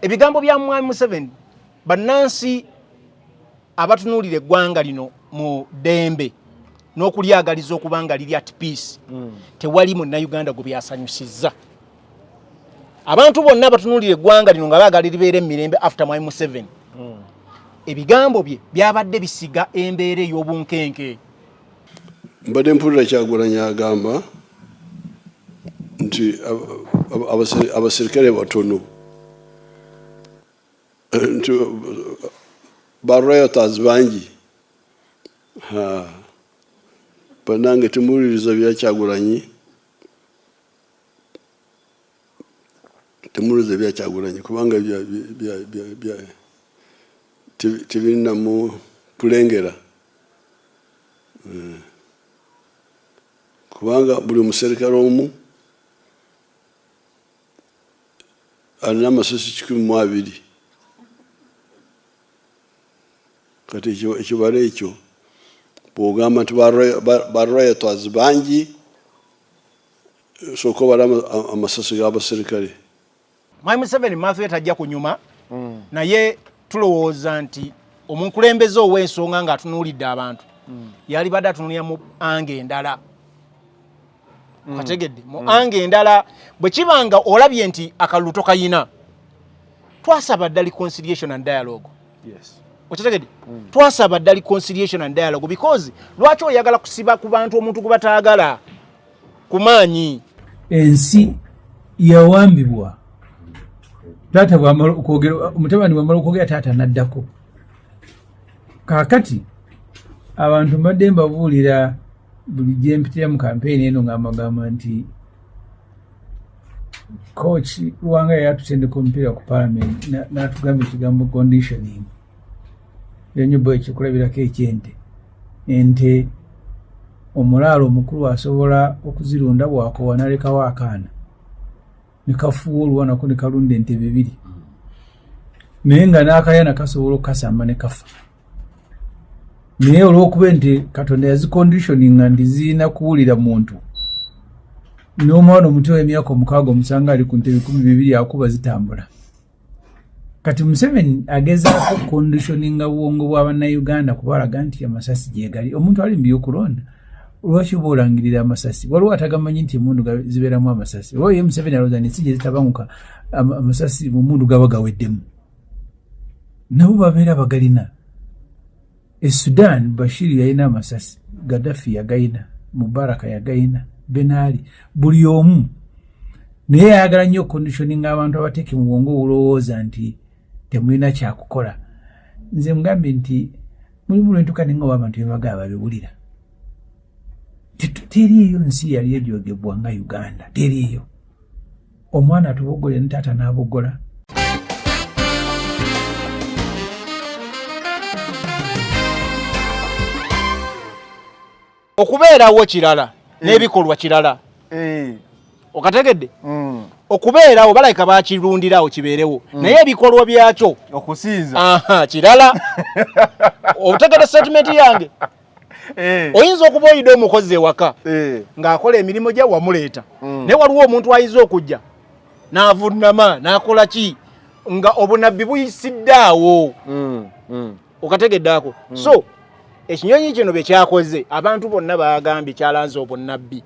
Ebigambo bya Mwami Museveni, bannansi abatunuulira eggwanga lino mu ddembe n'okulyagaliza okuba nga liri at peace, tewali munnayuganda gwe byasanyusizza. Abantu bonna abatunuulira eggwanga lino nga baagala libeera emirembe after Mwami Museveni, ebigambo bye byabadde bisiga embeera ey'obunkenke. Mbadde mpulira Kyagulanyi agamba nti abaserikale batono, nti ba rioters bangi. Bannange, temuwuliriza bya Kyagulanyi, temuwuliriza bya Kyagulanyi, kubanga tebirinamu kulengera. Kubanga buli omuserikale omu alina amasasi 120. Kati ekibalo ekyo bwogamba nti ba rioters bangi, sooka obala amasasi g'abaserikale. Mwami Museveni maaso ye tajja kunyuma, naye tulowooza nti omukulembeze ow'ensonga ng'atunuulidde abantu yalibadde atunuulira mu angle endala. Kategedde mu angle endala. Bwe kiba nga olabye nti akalulu tokayina, twasaba dda reconciliation and dialogue. Okitegedde? Twasaba dda reconciliation and dialogue, because lwaki oyagala kusiba ku bantu omuntu gwe bataagala ku maanyi? Ensi yawambibwa. Taata bwamala okwogera, mutabani bwamala okwogera, taata naddako. Kaakati abantu mbadde mbabuulira buli gye mpitira mu kampeyini eno nga mbagamba nti coach Lwanga yali atutendeka omupiira ku parliament, n'atugamba ekigambo conditioning. Enyo ekyokulabirako ekyente, ente omulaalo omukulu asobola okuzirunda, bwakowa nalekawo akaana ne kafuuwa oluwanako ne kalunda ente bibiri, naye nga n'akayana kasobola okukasamba ne kafa. Naye olw'okuba ente Katonda yaziconditioninga nti zirina kuwulira muntu, n'omwana omuto w'emyaka 6 omusanga ali ku nte 2000 akuba zitambula. Kati Museveni agezaako conditioninga bwongo bwa bannayuganda kubalaga nti amasasi gyegali. Omuntu ali mu byokulonda, lwaki oba olangirira amasasi? Waliwo atagamanyi nti emundu zibeeramu amasasi? Oba ye Museveni alowooza nti ensi gye zitabanguka, amasasi mu mundu gaba gaweddemu? Nabo babeera bagalina. E Sudan, Bashir yalina amasasi, Gaddafi yagayina, Mubaraka yagayina, Benali, buli omu. Naye ayagala nnyo oconditioninga abantu abateeke mu bwongo obulowooza nti temulina kyakukola. Nze mugambye nti mulimu lwentuka nenga oba abantu bebagaba babiwulira. Teriiyo nsi yali ejogebwa nga Uganda, teriiyo. Omwana atubogole ne taata n'abogola. Okubeerawo kirala n'ebikolwa kirala. Okategedde? Okubeerawo balabika bakirundirawo kibeerewo, naye ebikolwa byakyo okusinza aha, kirala. Otegedde statement yange? Oyinza okuba oyidde omukozi ewaka ng'akola emirimu gye wamuleeta, naye waliwo omuntu ayinza okujja n'avunama n'akola ki nga obunabbi buyisidde awo. Okategedde ako? So ekinyonyi kino bye kyakoze, abantu bonna bagambye kyalanze obunnabbi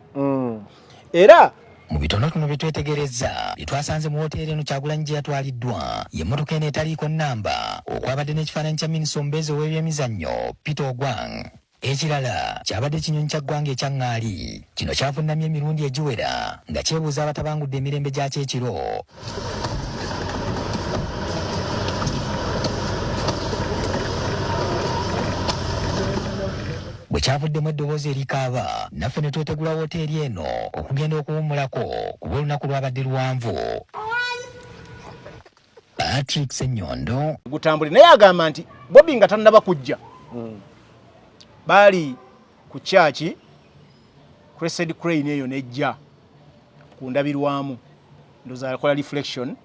era Mu bitonotono bye twetegerezza bye twasanze mu wooteeri eno Kyagulanyi gye yatwaliddwa, y'emmotoka eno etaliiko nnamba okwabadde n'ekifaananyi kya minisita omubeezi ow'ebyemizannyo Peter Ogwang. Ekirala kyabadde kinyonyi kya ggwanga ekya ŋŋaali. Kino kyavunnamye emirundi egiwera nga kyebuuza abatabangudde emirembe gyakyo ekiro. Bwe kyavuddemu eddoboozi erikaaba, naffe ne twetegula wooteeri eno okugenda okuwummulako kuba olunaku lwabadde luwanvu. Patrick Ssenyondo. Gutambule. Naye agamba nti Bobi nga tannaba kujja, baali ku kyaki Crested Crane eyo nejja ku ndabirwamu, ndowooza akola reflection,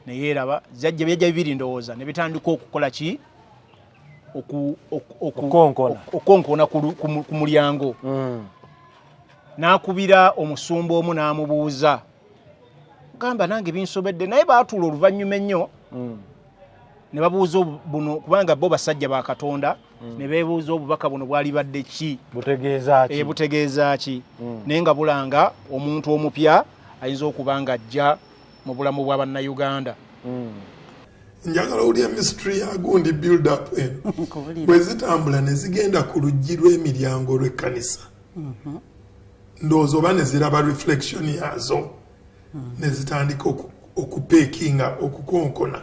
neyeeraba. Zajja byajja bibiri ndowooza, ne bitandika okukola ki? Okukonkona. Okukonkona ku mulyango. N'akubira omusumba omu n'amubuuza, gamba nange binsobedde. Naye baatuula oluvannyuma ennyo. Ne babuuza buno, kubanga bo basajja ba Katonda, ne beebuuza obubaka buno bwalibadde ki? Butegeeza ki? Butegeeza ki? Naye nga bulanga omuntu omupya ayinza okuba nga ajja mu bulamu bwa Bannayuganda. Njagala owulya mystery ya gundi build up eno. Bwe zitambula ne zigenda ku luggi lw'emiryango lw'ekkanisa, ndowooza oba ne ziraba reflection yaazo, ne zitandika okupeckinga, okukonkona.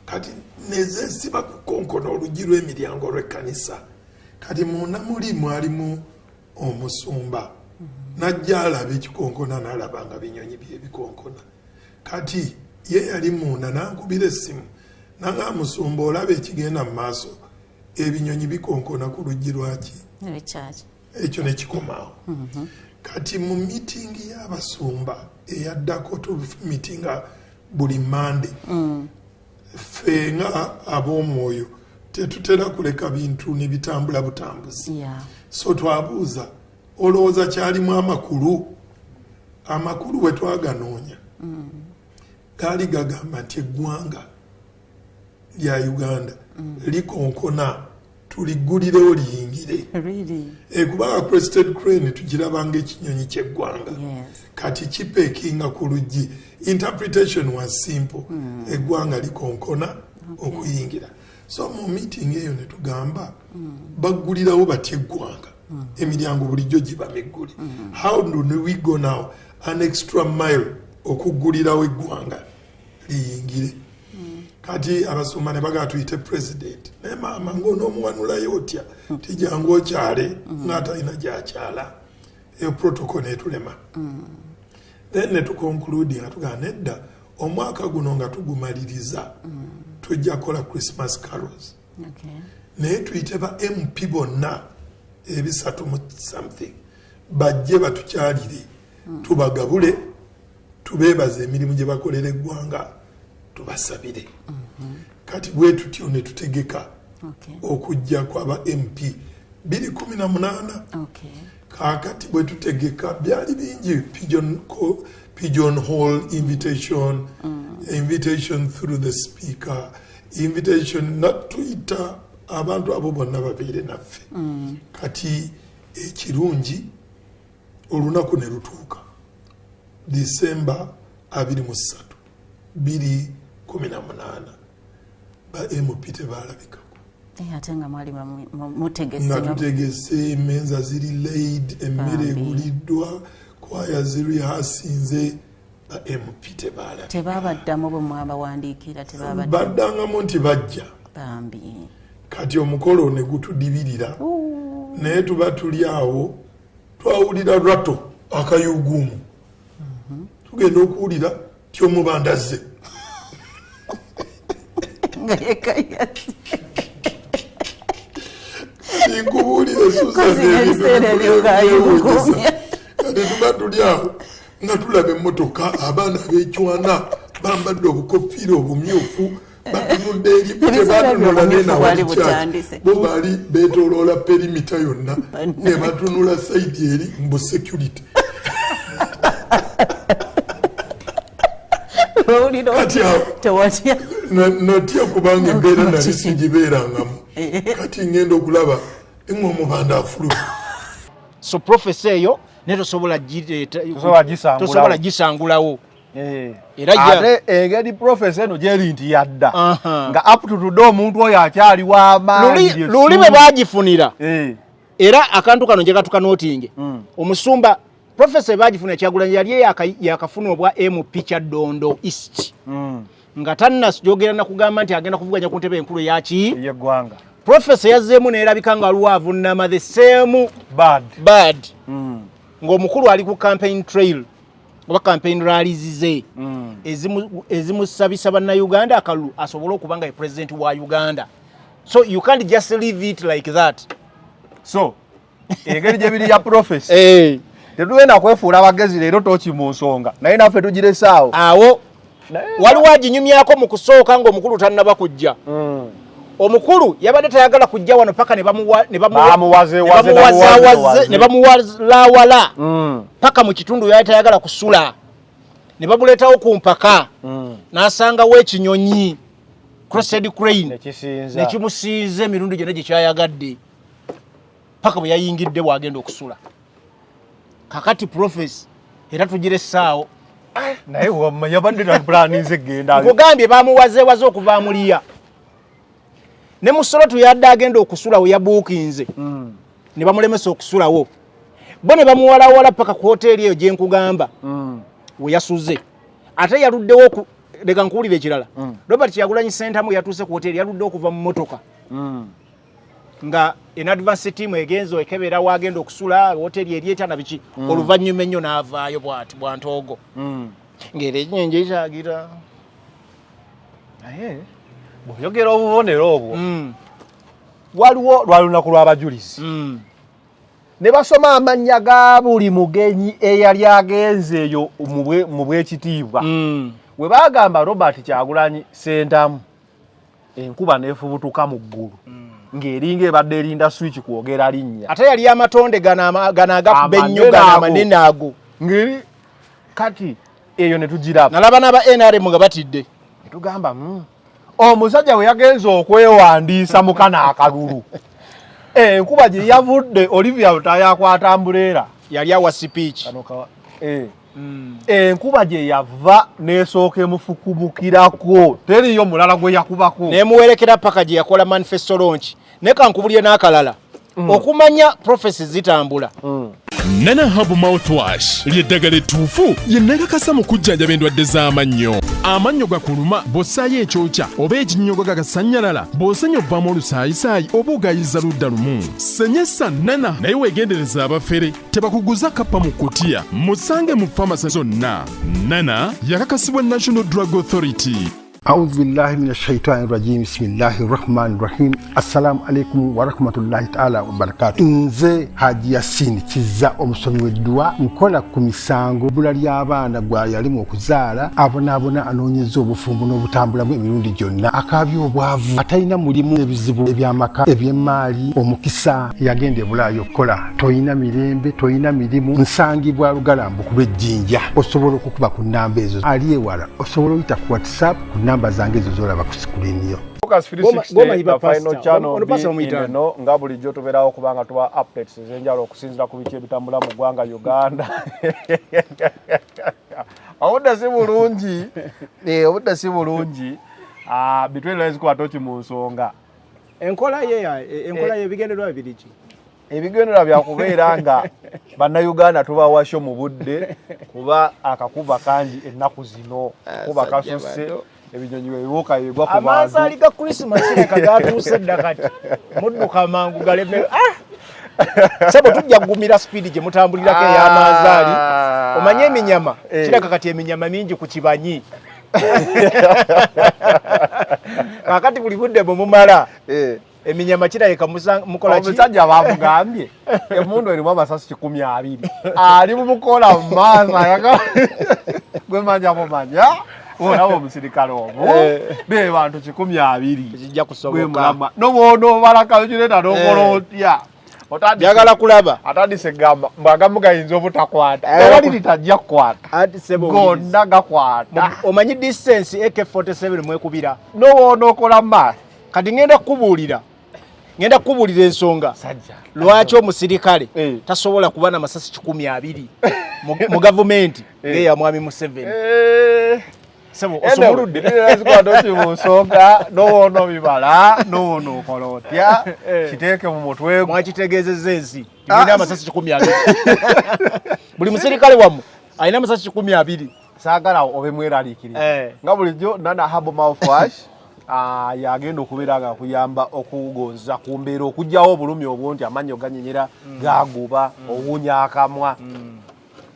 Kati ne zeesiba kukonkona oluggi lw'emiryango lw'ekkanisa. Kati munda muli mwalimu omusumba, najja alaba ekikonkona, n'alaba nga binyonyi byebikonkona. Kati ye yali munda, nankubira essimu nanga, "Musumba, olaba ekigenda mu maaso? Ebinyonyi bikonkona ku luggi lwaki?" Ekyo nekikomaawo. Kati mu miitingi y'abasumba eyaddako, tumiitinga buli Mande, ffe nga ab'omwoyo tetutera kuleka bintu ne bitambula butambuzi. So twabuuza, olowooza kyalimu amakulu? Amakulu bwe twaganoonya, gaali gagamba nti eggwanga lya Uganda likonkona, tuliggulirewo liyingire. Really? Kubanga crested crane tugirabanga ekinyonyi ky'eggwanga. Kati kipeckinga ku luggi, interpretation was simple, eggwanga likonkona okuyingira. So mu meeting eyo ne tugamba, baggulirawo batya eggwanga? Emiryango bulijjo giba miggule. How do we go now an extra mile okuggulirawo eggwanga liyingire? Kati abasumba ne bagala tuyite president, naye maama ngaonoomuwanulayo otya? Tijangu okyale ngaatalina gyakyala. Eyo protocol netulema. Then netuconclude nga tugamba nedda, omwaka guno nga tugumaliriza tujja kukola Christmas carols, naye tuyite ba MP bonna ebisatu mu something bajje batukyalire, tubagabule, tubeebaze emirimu gye bakolera eggwanga, tubasabire. Kati bwe tutyo ne tutegeka okujja kwaba MP 218. Kaakati bwe tutegeka byali bingi, pigeon hole invitation, invitation through the speaker, invitation natuyita abantu abo bonna babeere naffe. Kati ekirungi, olunaku ne lutuuka, Disemba 23 218, ba MP tebalabikako. Ate nga mwali mutegese. Nga tutegese, emmeeza ziri laid, emmere eguliddwa, kwaya ziri hasinze, ba MP tebalabika. Tebabaddamu bwe mwabawandiikira? Tebabaddamu? Baddangamu nti bajja. Bambi. Kati omukolo ne gutudibirira, naye tuba tuli awo, twawulira rattle, akayuguumu. Tugenda okuwulira ti omubandazze. Nga yekayasi. Kati nkubuulire, Susan, Kozi ebiseera ebyo ng'ayuguumya. Kati tuba tuli awo nga tulaba emmotoka, abaana ab'ekywana bambadde obukofiira obumyufu, batunudde eri. Ebiseera ebyo Tebatunula obumyufu bwali nenawali. butandise. Bo baali betoloola perimeter yonna, ne batunula side eri mbu security. Owulira? Kati awo Tewatya? Natya kubanga embeera nali sigibeerangamu. Kati ngenda okulaba nga omubanda afuluma. So prophecy eyo naye tosobola gireeta. Tosobola gisangulawo. Tosobola gisangulawo. Era Ate engeri prophecy eno gyeri nti yadda, nga up to today omuntu oyo akyali w'amaanyi. Luli bwe bagifunira, era akantu kano njagala tukanotinge. Omusumba, prophecy bagifunira Kyagulanyi yali yakafuna obwa MP Kyaddondo East, nga tannajogera nakugamba nti agenda kuvuganya ku ntebe enkulu eyaki Yeggwanga. Prophecy yazzeemu neerabika nga waliwo avunnama the same Bad. Bad, ng'omukulu ali ku campaign trail oba campaign rallies ze ezimusabisa Bannayuganda akalulu asobole okuba nga ye president wa Uganda. So you can't just leave it like that. So engeri gye biri ya prophecy, tetugenda kwefuula abagezi leero toki mu nsonga, naye naffe tugiresaawo. Awo waliwo aginyumyako mu kusooka ng'omukulu tannaba kujja. Omukulu yabadde tayagala kujja wano paka ne Bamuwazeewaze. Bamuwazawaze ne bamuwalawala paka mu kitundu yali tayagala kusula, ne bamuleetawo ku mpaka, n'asangawo ekinyonyi. Crested Crane Nekisinza. Nekimusinza emirundi gyonna gyekyayagadde paka bwe yayingidde bwagenda okusula. Kakati prophecy era tugira essaawo. Naye wamma yabadde napulaninze genda. Nkugambye bamuwazeewaze okuva amuliya ne musolo yadde agenda okusula we yabuukinze ne bamulemesa okusulawo, bo ne bamuwalawala paka ku hoteeri eyo gye nkugamba we yasuze. Ate yaluddewo leka nkuwulire ekirala. Robert Kyagulanyi Ssentamu yatuuse ku hoteeri, yaluddewo okuva mu mmotoka nga in advance team egenze ekebera wagenda okusula, hoteeri eri etya na biki. Oluvannyuma ennyo n'avaayo bw'ati bwantoogo ng'era ennyenje ekyagira. Naye bw'oyogera obubonero obwo, waliwo lwa lunaku lw'abajulizi ne basoma amannya ga buli mugenyi eyali agenze eyo mu bwekitiibwa. We baagamba Robert Kyagulanyi Ssentamu, enkuba n'efubutuka mu ggulu ng'eringa ebadde erinda switch kwogera linnya. Ate yali amatonde gano gano agakuba ennyo, Amanene gano ago. amanene ago. Ngeri kati eyo ne tugiraba. Nalaba n'aba NRM nga batidde. Ne tugamba, omusajja bwe yagenze okwewandiisa mu kano akalulu, enkuba gye yavudde, Olivia Lutaaya akwata umbrella. Yali awa speech. Kano enkuba gye yava n'esooka emufukumukirako, teriyo mulala gwe yakubako. Nemuwerekera paka gye yakola manifesto launch. Naye kankubulye n'akalala, okumanya prophecy zitambula. Nana Herbal Mouthwash ly'eddagala ettuufu lye nakakasa mu kujjanjaba endwadde z'amannyo. Amannyo gakuluma, bw'ossaayo ekyokya oba ekinnyogo gagasannyalala, bw'osenya ovaamu olusaayisaayi oba ogayiza ludda lumu. Senyesa Nana, naye weegendereza abafere tebakuguza kappa mu kutiya. Musange mu famasi zonna. Nana yakakasibwa National Drug Authority. أعوذ بالله من الشيطان الرجيم، بسم الله الرحمن الرحيم. السلام عليكم ورحمة الله تعالى وبركاته. Nze Haji Yasin Kizza, omusomi w'edduwa. Nkola ku misango, bbula ly'abaana, gwa yalimu okuzaala, abonaabona, anoonyeza obufumbo n'obutambulamu emirundi gyonna, akaabya obwavu, atalina mulimu, ebizibu eby'amaka, eby'emmaali, omukisa yagenda e Bulaayi okukola, toyina mirembe, toyina mirimu. Nsangibwa Lugalambu ku lw'Ejjinja. Osobola okukuba ku nnamba ezo. Ali ewala osobola oyita ku WhatsApp ku namba zange ezo zolaba ku screen yo. Focus 360, Goma yiba the final pastor. channel. Ono pastor bamuyita ani? Eno nga bulijjo tubeerawo kubanga tuwa updates ez'enjawulo okusinziira ku biki ebitambula mu ggwanga Uganda. Obudde si bulungi. Obudde si bulungi. Ah, between lines kuba toki mu nsonga. Enkola ye ebigendererwa bibiri ki? Ebigendererwa byakubeera nga Bannayuganda tubawa show mu budde, kuba akakuba kangi ennaku zino, kuba kasusse, ebinyonyi bwe bibuuka bigwa ku Amansaali bantu. Ga Christmas kireka gatuuse dda, kati mudduka mangu galeme. Ah! Sebo, tujja kugumira speed gye mutambulirako ey'amanzaali. Omanye eminyama kireka kati eminyama mingi ku kibanyi. Kakati buli budde bwe mumala eminyama kirabika mukola ki? Omusajja bamugambye emundu erimu amasasi 120, ali mumukola mu maaso, ayagala gwe manya mumanya olaba omusirikale omu be bantu 120. Kijja Gwe kusoboka. Mulamwa nobwonobalaka kireeta nokola otya? Njagala kulaba. Atandise gamba mbu agamu gayinza obutakwata, ewali litajja kukwata. Ati sebo, Gonna gakwata. Omanyi distance AK47 mwekubira. Nobwonokola maaso. Kati ngenda kukubuulira ensonga Sajja. lwaki omusirikale tasobola kuba na masasi 120 mu gavumenti ng'eya mwami Museveni. Sebo, osumuludde. Zikwata mu nsonga, nowona obibala, nowona okola otya, kiteeke mu mutwe gwo. Mwakitegeezezza ensi mulina amasasi 120, buli musirikale wammwe alina amasasi 120. Saagala obe mweraliikiriza. Nga bulijjo, Nana Herbal Mouthwash yagenda okubeera nga akuyamba okugonza ku mbeera, okugyawo obulumi obwo nti amannyo ganyenyera, gaguba, owunya akamwa.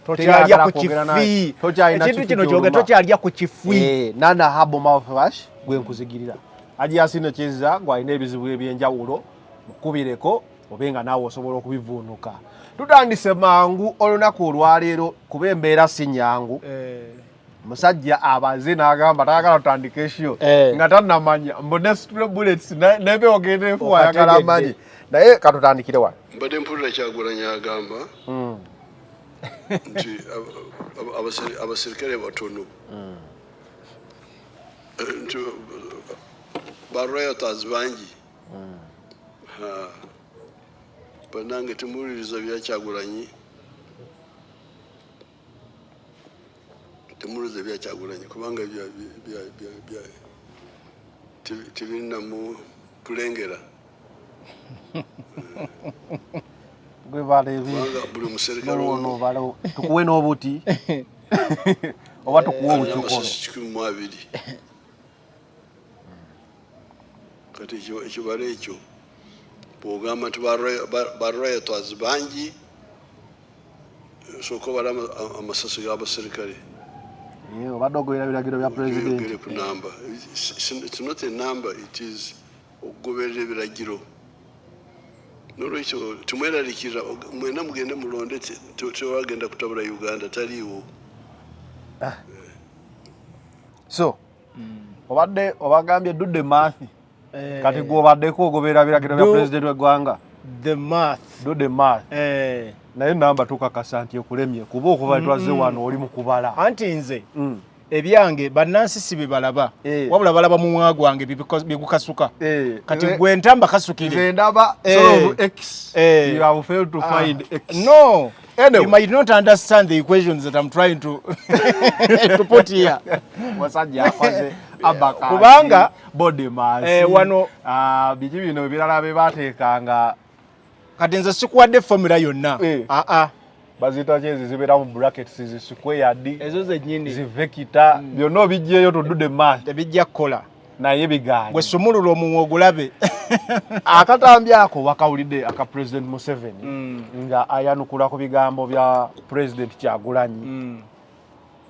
Tokyalya Teyagala ku kwogera naye. kifi. Tokyalina Ekintu kifi kino ky'oluma. kyoge tokyalya ku kifi. Nana Herbal Mouthwash gwe nkuzigirira. Haji Yasine Kizza gwalina ebizibu ebyenjawulo, mukubireko obe nga naawe osobola okubivuunuka. Tutandise mangu olunaku olwaleero kuba embeera si nyangu. Musajja abaze n'agamba tayagala tutandike show nga tannamanya mbu ne stray bullets nebe ogenda efuwa ayagala Okategedde. amanyi, naye katutandikire wano. Mbadde mpulira Kyagulanyi agamba nti abasirikale batono. Nti Ba rioters bangi. Bannange, temuwuliriza bya Kyagulanyi, temuwuliriza bya Kyagulanyi, kubanga tebirinamu kulengera. Gwe balebi. Kubanga buli muserikale ono tukuwe n'obuti oba tukuwe alina obucukolo. Amasasi 120. Kati ekibalo ekyo bw'ogamba nti ba rioters bangi, sooka obala amasasi g'abaserikale. Obadde ogoberera biragiro bya Oyogere pulezidenti. ku namba. It's not a number, it is okugoberera ebiragiro. Nolwekyo temweraliikirira, mwena mugende mulonde, tewagenda kutabula Uganda, taliiwo. So obadde obagambye do the math. Kati gwobaddeko ogoberera biragiro bya pulezidenti w'eggwanga. The math. Do the math. Eh. Naye namba tukakasa nti ekulemye, kuba okuva twazze wano oli mu kubala. Anti nze ebyange bannansi si bye balaba, wabula balaba mumwa gwange byegukasuka. Kati gwe ntamba kasukire. Nze ndaba sort of x. You have failed to find x. No. Anyway. You might not understand the equations that I'm trying to put here. Wasajja akoze abacus, Kubanga, BODMAS, wano biki bino ebirala bye bateekanga. Kati nze sikuwadde formula yonna. Aa. Baziyita ki ezi zibeera mu brackets, zi squared? Ezo zennyini. Zi vector, byonna obijjeeyo to do the math. Tebijja kukola. Naye bigaanye. Gwe sumulula omumwa ogulabe. Akatambi ako wakawulidde aka President Museveni nga ayanukula ku bigambo bya President Kyagulanyi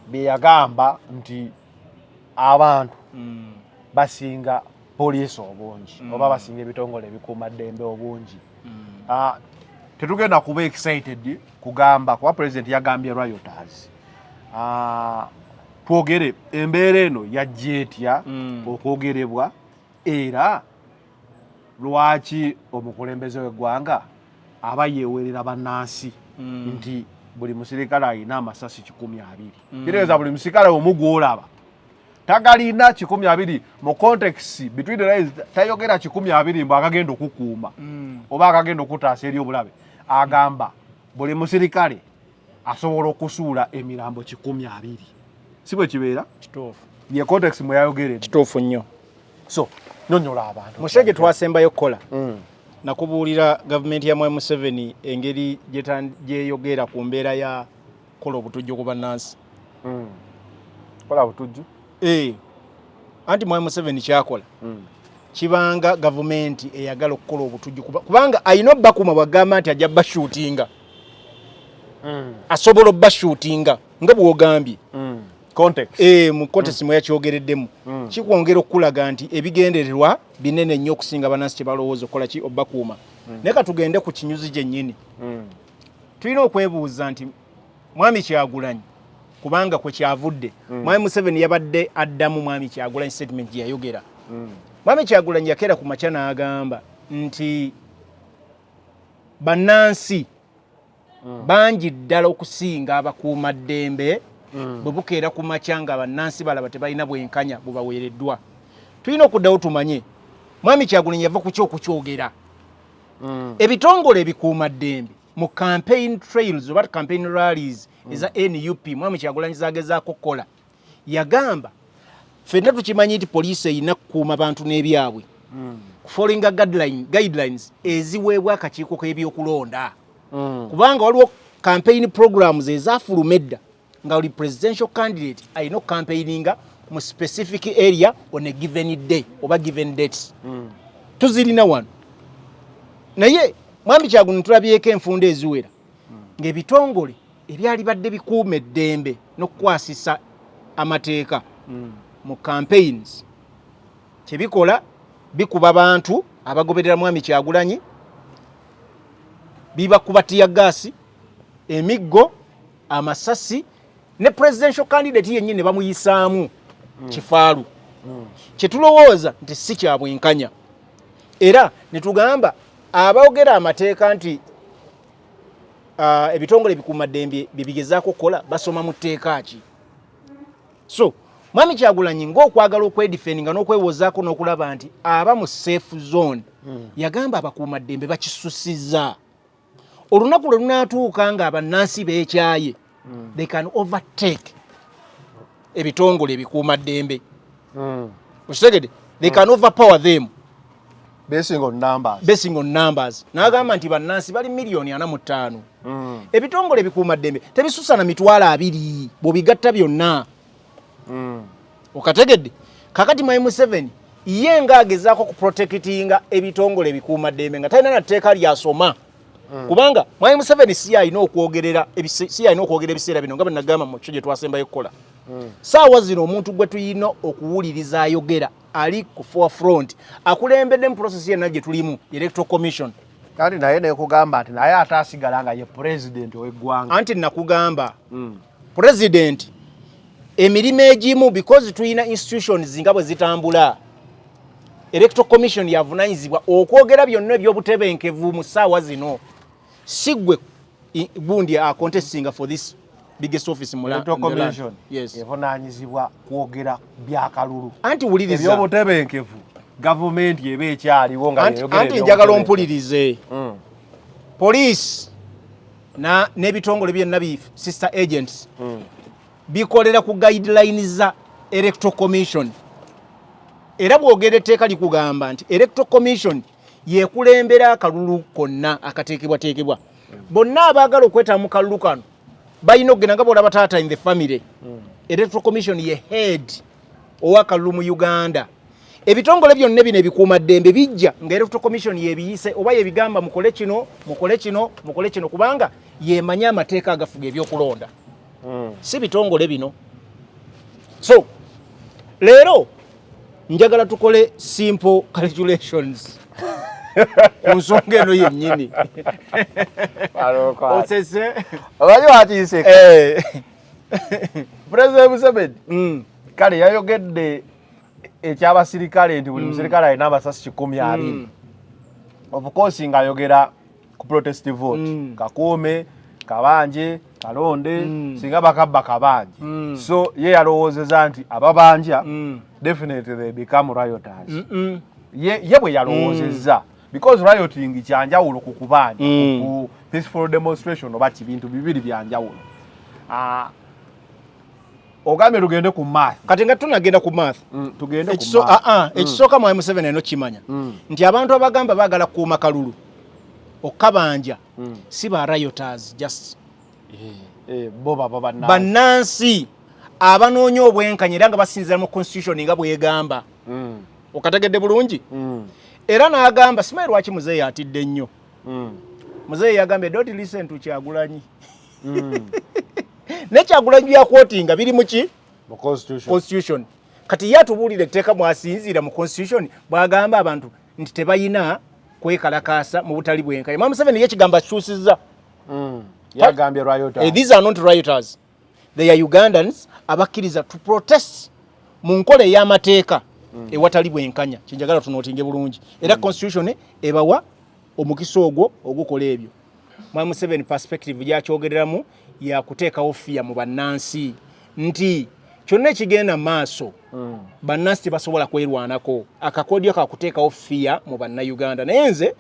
bye yagamba nti abantu basinga poliisi obungi oba basinga ebitongole ebikuumaddembe obungi. Tetugenda kuba excited kugamba kuba president yagambye rioters. Twogere embeera eno yajja etya okwogerebwa, era lwaki omukulembeze w'eggwanga aba yeewerera bannansi nti buli musirikale alina amasasi 120? Kitegeeza buli musirikale omu gw'olaba tagalina 120. Mu context between the lines, tayogera 120 mbu akagenda okukuuma oba akagenda okutaasa eri obulabe. Agamba buli musirikale asobola okusuula emirambo 120, si bwe kibeera? Kituufu. Ye context mwe yayogeredde. Kituufu nnyo. So nyonyola abantu. Mushege twasembayo kukola, nakubuulira gavumenti ya Mwami Museveni engeri gyeyogera ku mbeera ya kola obutujju ku bannansi. Kola butujju. Eh, anti Mwami Museveni kyakola kibanga gavumenti eyagala okukola obutujju, kubanga ayina obbakuuma. Bwagamba nti ajja bashuutinga, asobola obbashuutinga nga bw'ogambye. Context. Eh, mu context mwe yakyogereddemu, kikwongera okulaga nti ebigendererwa binene nnyo okusinga bannansi kye balowooza okukola ki obbakuuma. Naye katugende ku kinyuzi gyennyini. Tulina okwebuuza nti Mwami Kyagulanyi, kubanga kwe kyavudde, Mwami Museveni yabadde addamu Mwami Kyagulanyi statement gye yayogera. Mwami Kyagulanyi yakeera ku makya n'agamba nti bannansi bangi ddala okusinga abakuumaddembe. Bwe bukeera ku makya nga bannansi balaba tebalina bwenkanya bubaweereddwa, tulina okuddawo tumanye Mwami Kyagulanyi yava ku ki okukyogera. Ebitongole ebikuumaddembe mu campaign trails oba campaign rallies eza NUP Mwami Kyagulanyi zagezaako kukola, yagamba ffenna tukimanyi nti poliisi erina kukuuma bantu n'ebyabwe, kufollowinga guidelines eziweebwa akakiiko k'ebyokulonda, kubanga waliwo campaign programs ezafuluma edda nga buli presidential candidate alina okucampaigninga mu specific area on a given day oba given dates. Tuzirina wano, naye Mwami Kyagulanyi tulabyeko enfunda eziwera ng'ebitongole ebyali badde bikuuma eddembe n'okukwasisa amateeka mu campaigns kyebikola bikuba bantu abagoberera Mwami Kyagulanyi, bibakuba teargas, emiggo, amasasi, ne presidential candidate yennyini ne bamuyisaamu kifaalu kyetulowooza nti si kya bwenkanya. Era ne tugamba aboogera amateeka nti ebitongole ebikuumaddembe bye bigezaako okukola basoma mu tteeka ki? So Mwami Kyagulanyi ng'okwagala okwedefendinga n'okwewozaako n'okulaba nti aba mu safe zone, yagamba abakuumaddembe bakisusizza. Olunaku lwe lunaatuuka nga abannansi beekyaye, they can overtake ebitongole ebikuumaddembe. Okitegedde? They can overpower them. Basing on numbers. Basing on numbers. N'agamba nti bannansi bali miliyoni 45, ebitongole ebikuumaddembe tebisusa na 20,000 bw'obigatta byonna. Okategedde? Kakati mwami Museveni ye ng'agezaako kuprotectinga ebitongole ebikuumaddembe nga talina na tteeka lyasoma, kubanga mwami Museveni si yalina okwogerera si yalina okwogera ebiseera bino, nga bwe nagamba mu kyo gye twasembayo kukola. Saawa zino omuntu gwe tuyina okuwuliriza ayogera ali ku forefront, akulembedde mu process yenna gye tulimu, Electoral Commission. Kandi naye nekugamba nti naye ate asigala nga ye president ow'eggwanga. Anti nakugamba, president emirimu egimu, because tulina institutions nga bwe zitambula, Electoral Commission yavunanyizibwa okwogera byonna ebyobutebenkevu mu ssaawa zino. Si gwe gundi acontestinga for this biggest office mu Electoral in the land. Commission Yes. evunaanyizibwa kwogera byakalulu. Anti wuliriza. Ebyobutebenkevu gavumenti eba ekyaliwo nga yeyogera. Anti njagala ompulirize. Poliisi n'ebitongole byonna bi sister agents bikolera ku guidelines za Electoral Commission. Era bw'ogera etteeka likugamba nti Electoral Commission yekulembera akalulu konna akateekebwateekebwa. Bonna abaagala okwetaba mu kalulu kano balina okugenda nga bwolaba taata in the family. Electoral Commission ye head ow'akalulu mu Uganda. Ebitongole byonna bino ebikuumaddembe bijja nga Electoral Commission yebiyise oba yebigamba, mukole kino, mukole kino, mukole kino, kubanga yemanye amateeka agafuga ebyokulonda, si bitongole bino. So leero njagala tukole simple calculations ku nsonga eno yennyini. Osese. Omanyi wakiiseka? Eh. President Museveni kale yayogedde ekyabasirikale nti buli musirikale alina amasasi 120. Of course ng'ayogera ku protest vote. Kakuume kabanje kalonde, singa bakabba kabanje. So ye yalowoozeza nti ababanja definitely they become rioters. Ye bwe yalowoozezza, because rioting kyanjawulo ku kubanja, ku peaceful demonstration oba kibintu bibiri byanjawulo. Ah, ogambye tugende ku math. Kati nga tunagenda ku math, Tugende ku math. Ah, ah, ekisooka mwami Museveni alina okukimanya nti abantu abagamba baagala kukuuma kalulu okabanja si ba rioters just. Eh, bo baba bannansi. Bannansi abanoonya obwenkanya era nga basinzira mu constitution nga bwegamba. Okategedde bulungi? Era n'agamba, simanyi lwaki muzeeyi atidde nnyo. Muzeeyi yagambye, "Don't listen to Kyagulanyi." Ne Kyagulanyi byaquotinga biri mu ki? Mu constitution. Constitution. Kati ye atubuulira etteeka mwasinziira mu constitution bw'agamba abantu nti tebayina kwekalakaasa mu butali bwenkanya. Mwami Museveni ye ekigambo akikyusizza. Yagambye rioters. Eh, these are not rioters, they are Ugandans abakkiriza to protest mu nkola ey'amateeka ewatali bwenkanya. Kyenjagala tunotinge bulungi, era constitution ebawa omukisa ogwo ogukola ebyo. Mwami Museveni perspective gyakyogereramu yakuteekawo fear mu bannansi nti kyonna ekigenda maaso bannansi tebasobola kwerwanako. Akakodyo kakuteekawo fear mu Bannayuganda. Naye nze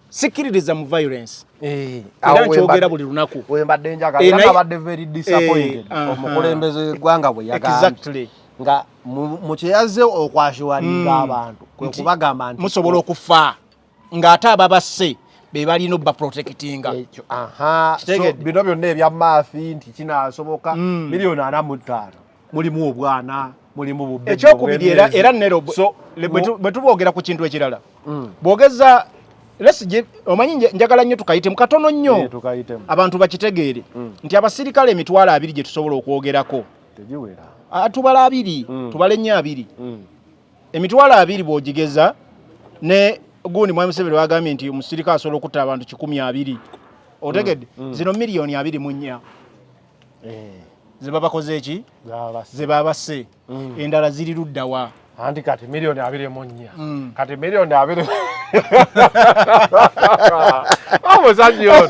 sikkiririza mu violence, Eh, era awo nkyogera buli lunaku. Wembadde njagala Eh, era nabadde very disappointed omukulembeze w'eggwanga bwe yagambye nga mu kyeyazze okwassuringa abantu kwe Nti kubagamba nti musobola okufa, ng'ate ababasse be balina obbaprotectinga. Ekyo, aha. So, Kitegedde. bino byonna ebya math nti kinaasoboka, miliyoni 45 mulimu obwana, mulimu bubbi. Ekyokubiri, era nero So, bwe tubogera ku kintu ekirala, bwogeza let's omanyi njagala nnyo tukayitemu katono nnyo. Eh, tukayitemu. Abantu bakitegeere nti abasirikale 20,000 gye tusobola okwogerako Tegiwera. Ah, tubala abiri, tubale nnyo abiri. 20,000 bw'ogigeza ne gundi, mwami Museveni wagambye nti omusirikale asobola okutta abantu 120, otegedde? Zino miliyoni 24 ze babakoze eki? Zabase. Ze babasse. Endala ziri luddawa? Anti kati miliyoni 24, kati miliyoni 20. Omusajja ono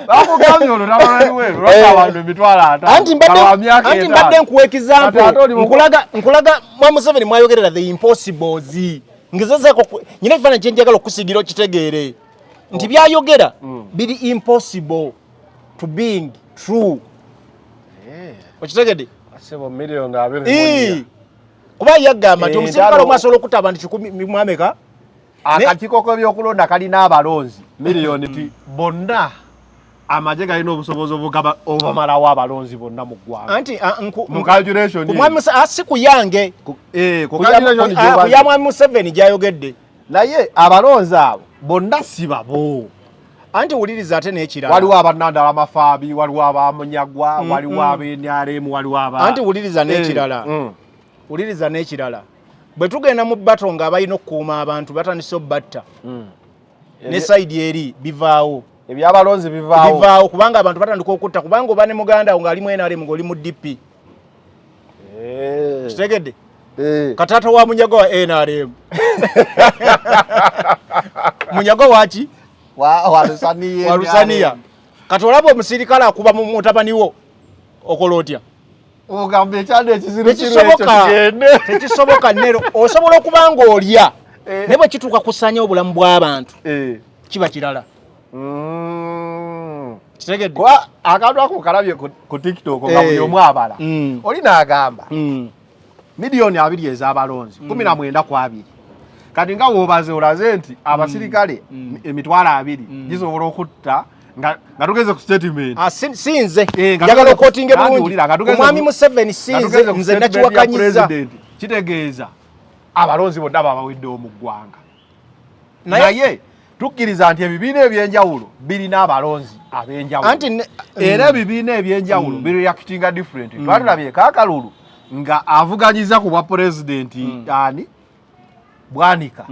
bakugambye ono tabalaliweru lwaki abantu 500,000 Anti mbadde nkuwa example, nkulaga mwa Museveni mwayogerera the impossibles. Ngezezaako nyina ekifaananyi kye njagala okusigira okitegeere nti byayogera biri impossible to being true. Okitegedde? Kuba yagamba nti omusirikale omu asobola okutta abantu 1,000 mwameka. Akakiiko k'ebyokulonda kalina abalonzi miliyoni ti bonna amagye galina obusobozi obumalawo abalonzi bonna mu ggwanga. Anti mu calculation si ku yange, ku ya Mwami Museveni gy'ayogedde. Naye abalonzi abo bonna si babo. Anti wuliriza ate n'ekirala. Waliwo abannandala amafaabi, waliwo abamunyagwa, waliwo ab'NRM, waliwo aba. Anti wuliriza n'ekirala. Wuliriza n'ekirala. Bwe tugenda mu battle nga abalina okukuuma abantu batandise obbatta. Ne side eri bivaawo. Ebyabalonzi bivaawo. Bivaawo kubanga abantu batandika okutta, kubanga oba ne muganda wo ng'ali mu NRM ng'oli mu DP. Kitegedde? Kataata wa Munyago wa NRM. Munyago waki? Wa Lusaniya. Wa Lusaniya. Kati olaba omusirikale akuba mu mutabani wo okola otya? Ogamba ekyana ekiziru kiro ekyo kigende. Tekisoboka nero. Osobola okuba ng'olya naye bwe kituuka kusanya obulamu bw'abantu kiba kirala. Kitegedde? Kuba akantu ako kalabye ku TikTok nga buli omu abala. Oli n'agamba 20 millioni ez'abalonzi 19 ku 20. Kati nga w'obaze olaze nti abasirikale 20,000 gisobola okutta nga tugeze ku statement. Sinze njagala okwotinge bulungi. Omwami Museveni sinze nze nakiwakanyiza. Kitegeeza abalonzi bonna babaweddewo mu ggwanga. Naye tukkiriza nti ebibiina ebyenjawulo birina abalonzi ab'enjawulo. Era ebibiina ebyenjawulo bireactinga different. Twatulabyeko akalulu nga avuganyiza ku bwa pulezidenti ani Bwanika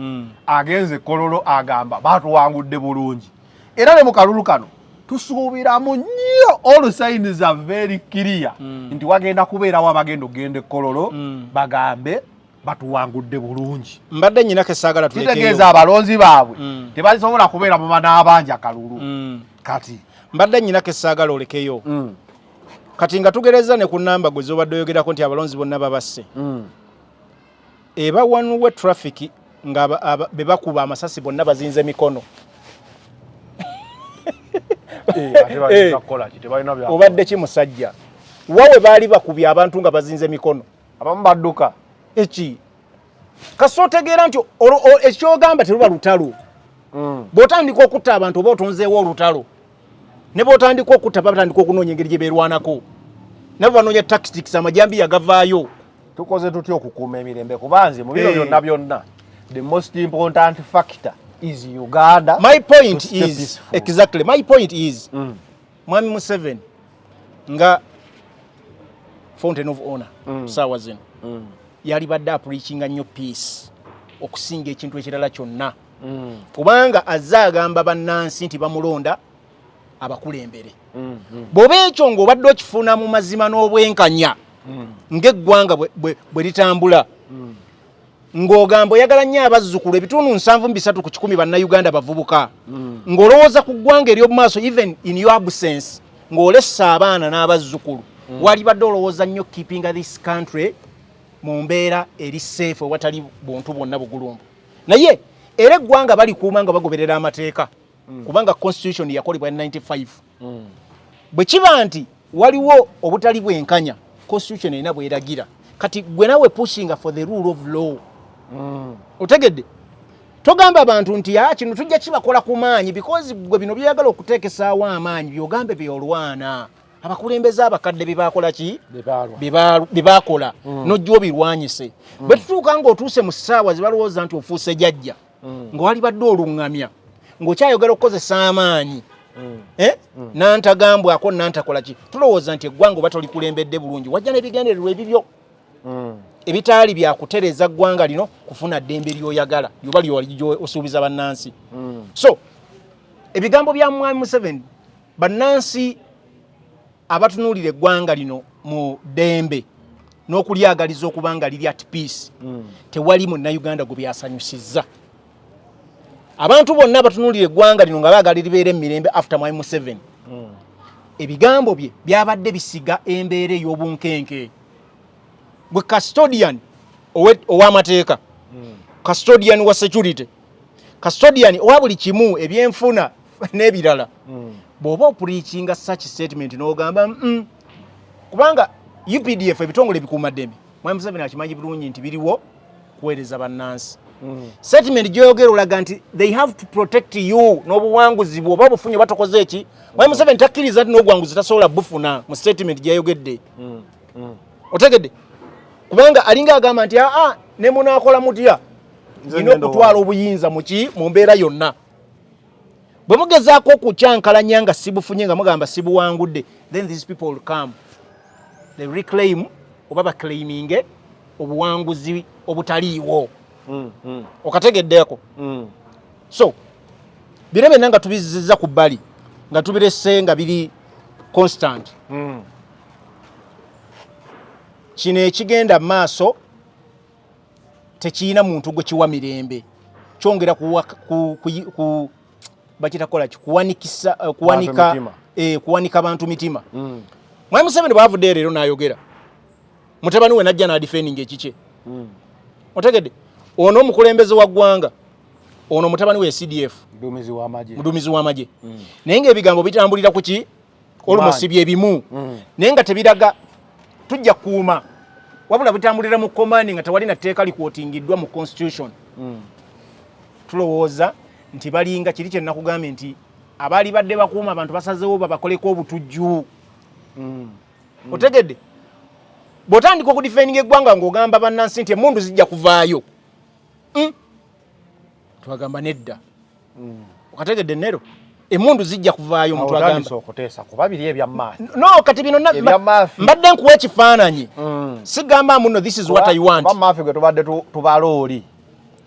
agenze Kololo agamba batuwangudde bulungi. Era ne mu kalulu kano tusuubiramu nnyo, all signs are very clear nti wagenda kubeerawo abagenda okugenda e Kololo bagambe batuwangudde bulungi. Mbadde nyina kesaagala tulekeyo. Kitegeeza abalonzi baabwe tebasobola kubeera mu banaabanja kalulu. Kati mbadde nyina kesaagala olekeyo. Kati nga tugereza ne ku namba gwe z'obadde oyogerako nti abalonzi bonna babasse. Eba one way traffic nga be bakuba amasasi bonna bazinze mikono. Obadde ki musajja? Wawe baali bakubye abantu nga bazinze mikono. Abamu badduka. Eki kasi otegeera nti ekyogamba teruba lutalo. Bw'otandika okutta abantu oba otonzeewo olutalo. Ne bw'otandika okutta batandika okunoonya engeri gye beerwanako. Nabo banoonya tactics, amajambiya gavaayo. Tukoze tutya okukuuma emirembe? Kuba nze mu bino byonna byonna the most important factor is Uganda. My point is exactly, my point is Mwami Museveni nga fountain of honor saawa zino yali badde apreachinga nnyo peace okusinga ekintu ekirala kyonna, kubanga azze agamba bannansi nti bamulonda abakulembere. Bw'oba ekyo ng'obadde okifuna mu mazima n'obwenkanya ng'eggwanga bwe litambula, ng'ogamba oyagala nnyo abazzukulu, 73% bannayuganda bavubuka, ng'olowooza ku ggwanga ery'omu maaso, even in your absence ng'olessa abaana n'abazzukulu, walibadde olowooza nnyo keeping this country mu mbeera eri safe ewatali buntu bwonna bugulumbu. Naye era eggwanga balikuuma nga bagoberera amateeka, kubanga constitution yakolebwa 95. Bwe kiba nti waliwo obutali bwenkanya, constitution erina bweragira. Kati gwe nawe pushinga for the rule of law. Otegedde? Togamba abantu nti a kino tujja kibakola ku maanyi, because gwe bino byeyagala okuteekesaawo amaanyi byogambe byolwana abakulembeze abakadde byebakola ki bye bakola nojja obirwanyise. Bwe tutuuka ng'otuuse mu ssaawa ze balowooza nti ofuuse jajja, nga walibadde oluŋŋamya ng'okyayogera okukozesa amaanyi, eh? Nantagambwako nantakola ki, tulowooza nti eggwanga oba tolikulembedde bulungi, wajja n'ebigendererwa ebibyo ebitaali byakutereeza ggwanga lino kufuna ddembe lyoyagala lyoba lyowali osuubiza bannansi. So ebigambo bya Mwami Museveni, bannansi abatunuulira eggwanga lino mu ddembe n'okulyagaliza okuba nga liri at peace, tewali munnayuganda gwe byasanyusizza. Abantu bonna abatunuulira eggwanga lino nga baagala libeera emirembe after Mwami Museveni, ebigambo bye byabadde bisiga embeera ey'obunkenke. Gwe custodian ow'amateeka, custodian wa security, custodian owa buli kimu, ebyenfuna n'ebirala, bw'oba opreachinga such statement n'ogamba kubanga UPDF, ebitongole ebikuumaddembe, Mwami Museveni akimanyi bulungi nti biriwo kuweereza bannansi. Statement gyoyogera olaga nti they have to protect you n'obuwanguzi bwe oba bufunye oba tokoze eki. Mwami Museveni takkiriza nti n'obuwanguzi tasobola bufuna mu statement gyeyayogedde. Otegedde? Kubanga alinga agamba nti aa, ne munaakola mutya, Nze nina ngenda. okutwala obuyinza muki mu mbeera yonna. Bwe mugezaako okukyankalanya nga sibufunye, nga mugamba sibuwangudde, then these people will come, they reclaim oba baclaiminge obuwanguzi obutaliiwo. Okategeddeko? So bino byonna nga tubizizza ku bbali, nga tubirese nga biri constant, kino ekigenda mu maaso tekirina muntu gwe kiwa mirembe. Kyongera kuwa, ku, ku, ku, bakita kola ki, kuwanikisa, kuwanika Bantu mitima. Kuwanika bantu mitima. Mwami Museveni bwavuddeyo leero n'ayogera, mutabani we najja n'adefendinga ekikye. Otegedde? Ono omukulembeze wa ggwanga, ono mutabani we CDF, Muduumizi w'amagye. Muduumizi w'amagye, naye ng'ebigambo bitambulira ku ki? Almost bye bimu, naye nga tebiraga tujja kukuuma, wabula bitambulira mu command nga tewali na tteeka liquotingiddwa mu constitution. Tulowooza nti balinga kiri kye nakugambye nti abaali badde bakuuma abantu basazeewo babakoleko obutujju. Otegedde? Bw'otandika okudefendinga eggwanga ng'ogamba bannansi nti emundu zijja kuvaayo, Twagamba nedda. Okategedde? Nero emundu zijja kuvaayo. Awo omuntu agamba otandise okuteesa kuba biri ebya maafi. No, kati bino Ebya maafi. mbadde nkuwa ekifaananyi, sigamba muno this is what I want. Kuba maafi gwe tubadde tubala oli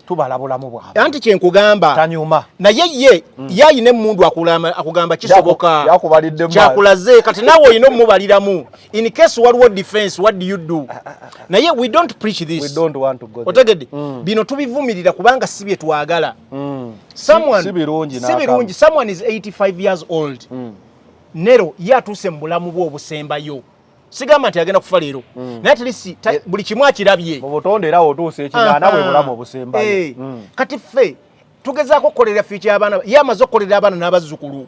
tubala bulamu bwabwe. Anti kyenkugamba. Tanyuma. Naye ye ye ayina emundu, akugamba kisoboka. Yakubalidde mu Kyakulaze. Kati naawe olina omubaliramu in case waliwo defense, what do you do? Naye we don't preach this. We don't want to go there. Otegedde? Bino tubivumirira kubanga si bye twagala. Someone, Si birungi si n'akamu. birungi. Someone is 85 years old. Nero ye atuuse mu bulamu bwe obusembayo. Sigamba nti agenda kufa leero, naye at least buli kimu akirabye. Mu butonde era otuusa ekinaana bwe bulamu obusembayo. Kati ffe tugezaako okukolera future y'abaana. Ye amaze okukolera abaana n'abazzukulu.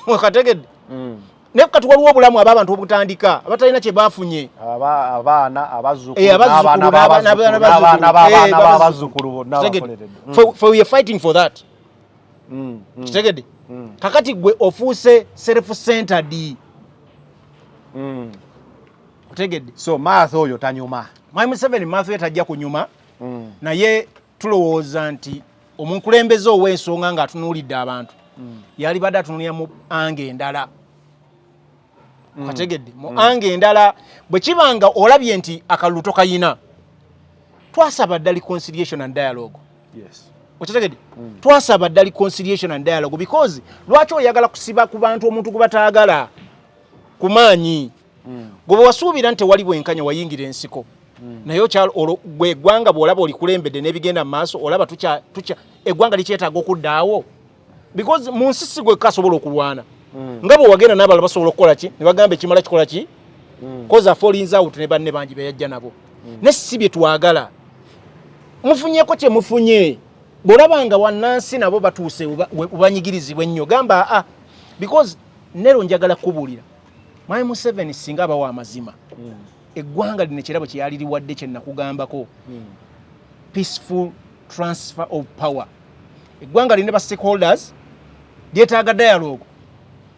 Okategedde? Naye kati waliwo obulamu ab'abantu obutandika abatalina kye baafunye. Abaana, abazzukulu, abazzukulu, n'abaana b'abazzukulu, n'abaana n'abaana b'abaana bazzukulu. b'abazzukulu bonna Kitegedde? bakoleredde. Fe we are fighting for that. Kitegedde? Kakati gwe ofuuse self centered. Otegedde? So maath oyo tanyuma. Mwami Museveni maaso ye tajja kunyuma, naye tulowooza nti omukulembeze ow'ensonga ng'atunuulidde abantu yalibadde atunuulira mu angle endala. Okategedde? Mu angle endala, bwe kiba nga olabye nti akalulu tokayina, twasaba dda reconciliation and dialogue. Okitegedde? Twasaba dda reconciliation and dialogue, because lwaki oyagala kusiba ku bantu omuntu gwe bataagala ku maanyi? Gwe bwe wasuubira nti tewali bwenkanya, wayingira ensiko, naye olwo gwe eggwanga bw'olaba olikulembedde n'ebigenda mu maaso, olaba tukya eggwanga likyetaaga okuddaawo, because mu nsi si gwe kasobola okulwana. Nga bwe wagenda n'abalala basobola okukola ki, ne bagamba ekimala kikola ki, cause falling out ne banne bangi beyajja nabo, ne si bye twagala. Mufunyeko kye mufunye. Bw'olaba nga wannansi nabo batuuse webanyigirizibwa ennyo, gamba aa, because nero njagala kubuulira, Mwami Museveni singa abawa amazima, eggwanga lino ekirabo kye yaliriwadde kye nakugambako, peaceful transfer of power. Eggwanga lina ba stakeholders, lyetaaga dialogue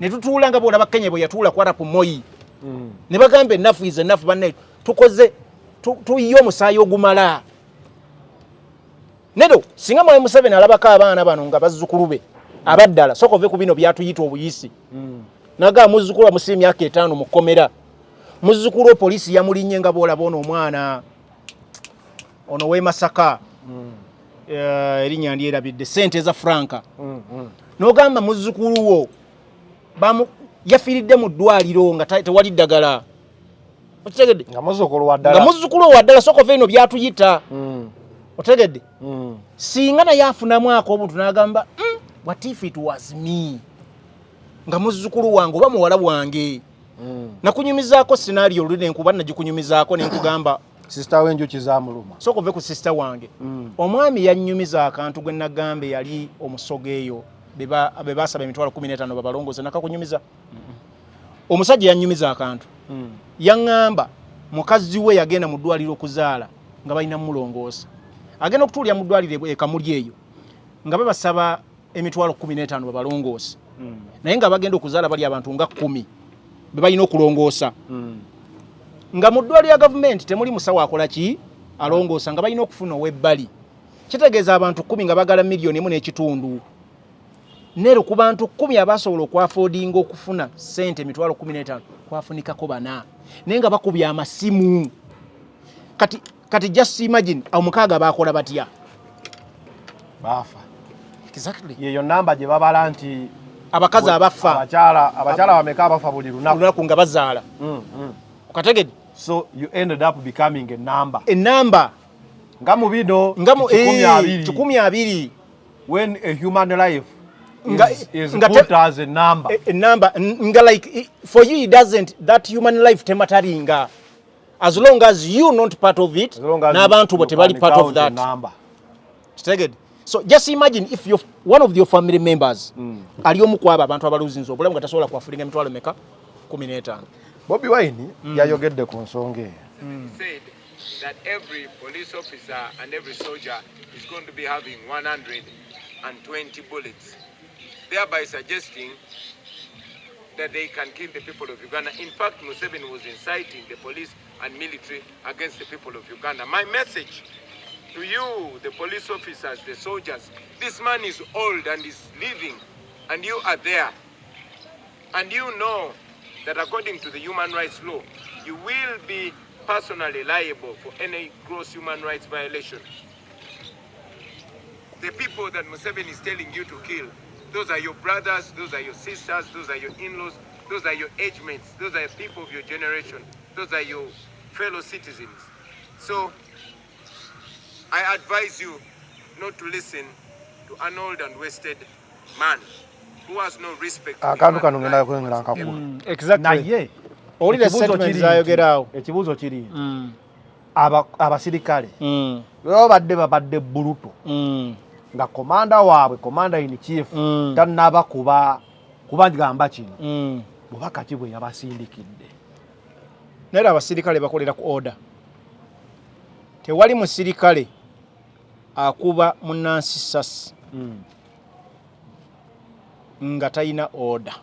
ne tutuula nga bwolaba Kenya bwe yatuula ku Arap Moi ne bagamba enough is enough, banne tukoze tuyiye omusaayi ogumala. Nero singa Mwami Museveni alabako abaana bano nga bazzukulu be abaddala, soka ove ku bino byatuyita obuyisi, naga muzzukulu amusiba emyaka 5 mu kkomera, muzzukulu poliisi yamulinnye nga bwolaba ono omwana ono w'e Masaka, erinnya ndyerabidde, sente eza Franka, n'ogamba muzzukulu wo yafiiridde mu ddwaliro nga tewali ddagala. Okitegedde? Nga muzzukulu wa ddala. Nga muzzukulu wa ddala, soka ove eno byatuyita. Otegedde? Singa naye afunamu ak'obuntu n'agamba, what if it was me, nga muzzukulu wange oba muwala wange?" Nakunyumizaako scenario oluli, nenkuba nagikunyumizaako nenkugamba Sister w'enjuki zamuluma. Sooka ove ku sister wange. Omwami yannyumiza akantu gwe nagamba eyali omusoga eyo be basaba 15,000 babalongoze. Nakakunyumiza. Omusajja yannyumiza akantu, yaŋŋamba mukazi we yagenda mu ddwaliro okuzaala nga balina mulongoosa. Agenda okutuulira mu ddwaliro e Kamuli eyo nga babasaba 15,000 babalongoose, naye nga bagenda okuzaala bali abantu nga 10 be balina okulongoosa, nga mu ddwaliro lya gavumenti temuli musawo akola ki, alongoosa, nga balina okufuna ow'ebbali. Kitegeeza abantu 10 nga bagala 1.5 miliyoni. Nero ku bantu 10 abasobola okwaffordinga okufuna sente 15,000, kwafunikako bana, naye nga bakubye amasimu. Kati just imagine, awo mukaaga bakola batya? Baafa. Exactly. Yeyo namba gye babala nti abakazi abafa. Abakyala bameka abafa buli lunaku? Lunaku nga bazaala. Okategedde? So you ended up becoming a number. Enamba. Nga mu bino nga mu 120. 120. When a human life is nga put as a number. A number nga like for you it doesn't, that human life tematteringa as long as you not part of it. As long as N'abantu bo you tebali can part of count a that. number. Kitegedde? So just imagine if you're one of your family members ali omu kwabo abantu abaluzinza obulamu nga tasobola kwaffordinga emitwalo meka? 15. Bobi Wine yayogedde ku nsonga eyo. Said that every police officer and every soldier is going to be having 120 bullets, thereby suggesting that they can kill the people of Uganda. In fact, Museveni was inciting the police and military against the people of Uganda. My message to you, the police officers, the soldiers, this man is old and is leaving, and you are there. And you know that according to the human rights law, you will be personally liable for any gross human rights violation. The people that Museveni is telling you to kill, those are your brothers, those are your sisters, those are your in-laws, those are your age mates, those are people of your generation, those are your fellow citizens. So I advise you not to listen to an old and wasted man who has no respect for Akantu human kano ngenda life. kwengera nkakuba. Exactly. Naye Owulira ekibuuzo statement kiri nti- zayogerawo. Ekibuuzo kiri nti abasirikale bwe babadde brutal nga commander waabwe, commander in chief, tannaba kuba kubagamba kino, bubaka ki bwe yabasindikidde? Naye abasirikale bakolera ku order. Tewali musirikale akuba munnansi sasi nga talina order.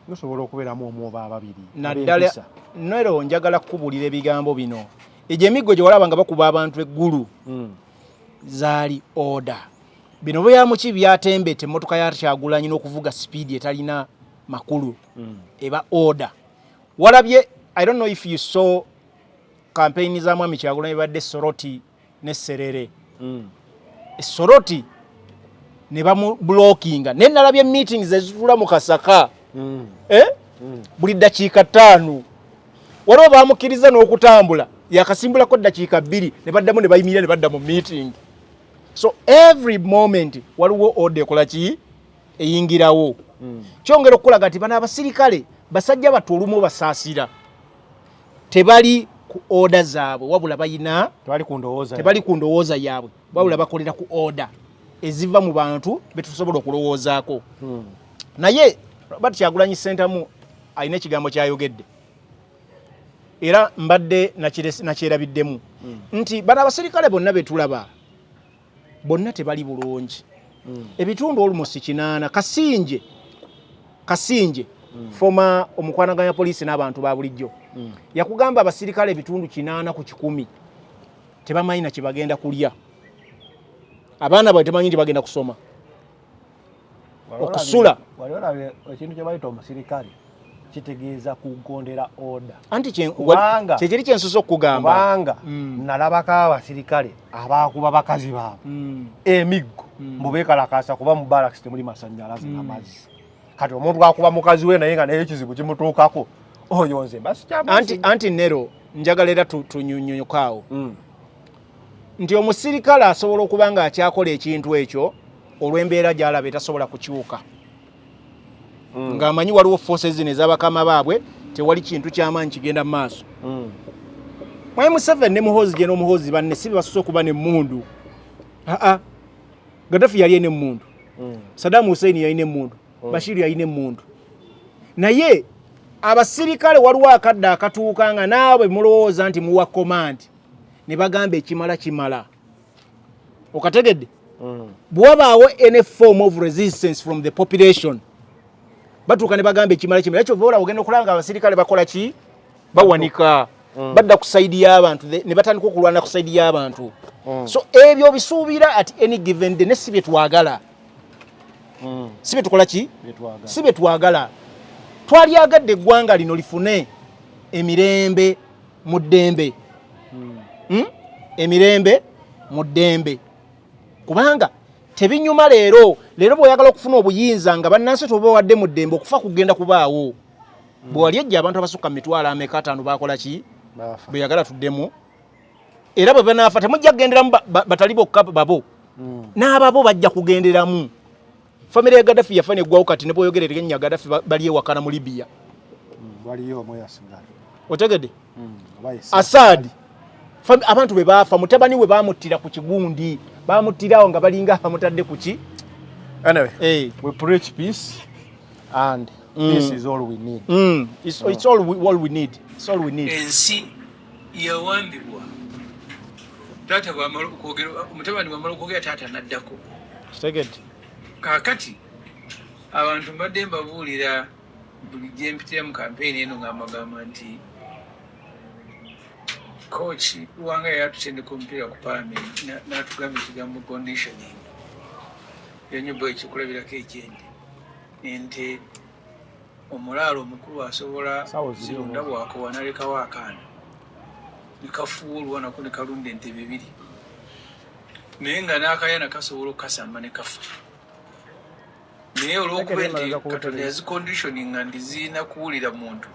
Musobola okubeeramu omu oba ababiri Naddala ab'empisa. nero njagala kukubulira ebigambo bino. Egyo emiggo gye walaba nga bakuba abantu eggulu zaali order. Bino byamuki byatembete emmotoka ya Kyagulanyi n'okuvuga speed etalina makulu, eba order. Walabye, I don't know if you saw campaign za mwami Kyagulanyi, badde Soroti ne Serere. Soroti ne bamublockinga, naye nalabye meetings ezitula mu Kasaka, eh? Buli ddakiika 5 waliwo bamukkiriza n'okutambula, yakasimbulako ddakiika 2 ne baddamu ne bayimirira ne badda mu meeting. So every moment waliwo order ekola ki, eyingirawo. Kyongera okukulaga nti bano abasirikale basajja battu olumu basaasira, tebali ku order zaabwe, wabula bayina Tebali ku ndowooza. Tebali ku ndowooza yaabwe, wabula bakolera ku order eziva mu bantu betusobola okulowoozaako. Naye Robert Kyagulanyi Ssentamu alina ekigambo kyayogedde, era mbadde nakyerabiddemu nti bano abasirikale bonna betulaba bonna tebali bulungi. Ebitundu almost 80, Kasinje former omukwanaganya poliisi n'abantu ba bulijjo yakugamba abasirikale ebitundu 80% tebamanyi na kyebagenda kulya, abaana bwe tebamanyi nti bagenda kusoma, okusula. Wali olabye ekintu kye bayita omusirikale kitegeeza kugondera order. Anti kyekiri kyensoose okukugamba. Kubanga nalabako abasirikale abakuba bakazi baabwe emiggo mbu beekalakaasa kuba mu barracks temuli masanyalaze n'amazzi. Kati omuntu akuba mukazi we naye nga naye ekizibu kimutuukako, oyo nze mba Anti Nero, njagala era tunyunyukaawo. Nti omusirikale asobola okuba nga akyakola ekintu ekyo olw'embeera gy'alaba etasobola kukyuka, ng'amanyi waliwo forces zino ez'abakama baabwe, tewali kintu kyamaanyi kigenda mu maaso. Mwami Museveni ne Muhoozi, gye n'Omuhoozi banne si be basoose okuba n'emmundu. Aa, Gaddafi yali alina emmundu, Saddam Hussein yalina emmundu, Bashir yalina emmundu, naye abasirikale waliwo akadde akatuuka nga naabwe mulowooza nti muwa command ne bagamba ekimala kimala. Okategedde? Bwe wabaawo any form of resistance from the population, batuuka ne bagamba ekimala kimala. Ekyo olaba ogenda okulaba nga abasirikale bakola ki? Bawanika, badda ku side y'abantu, ne batandika okulwana ku side y'abantu. So ebyo bisuubira at any given day, ne si bye twagala, si bye tukola ki, si bye twagala. Twalyagadde eggwanga lino lifune emirembe mu ddembe. Emirembe mu ddembe, kubanga tebinyuma leero. Leero bw'oyagala okufuna obuyinza nga bannansi tobawadde mu ddembe, okufa kugenda kubaawo. Bwe wali ejja abantu abasukka mu mitwalo ameka ataano bakola ki? Bwe yagala tuddemu, era bwe banaafa temujja kugenderamu batali bokka babo, n'ababo bajja kugenderamu. Famire ya Gaddafi yafa neggwawo. Kati ne bw'oyogera erinnya Gaddafi, bali ewakana mu Libya. Waliyo omwe yasigala. Otegedde? Assad, abantu be baafa, mutabani we bamuttira ku kigundi, bamuttirawo nga balinga abamutadde ku ki. Anyway, Eh. we preach peace and peace is all we need. It's all we need. It's all we need. Ensi yawambibwa. Taata bwamala okwogera, mutabani bwamala okwogera, taata naddako. Kitegedde? Kaakati abantu mbadde mbabuulira buli gye mpitira mu kampeyini eno nga mbagamba nti coach Wanga yali atutendeka omupiira ku palamenti, n'atugamba ekigambo conditioning. Yanyuba ekyokulabirako ekyente, ente omulaalo omukulu asobola Sawa ziri zirunda, bwakowa nalekawo akaana nekafuuwa oluwanako ne kalunda ente bibiri, naye nga n'akayana kasobola okukasamba ne kafa. Naye olwokuba ente Katonda yaziconditioninga nti zirina kuwulira muntu,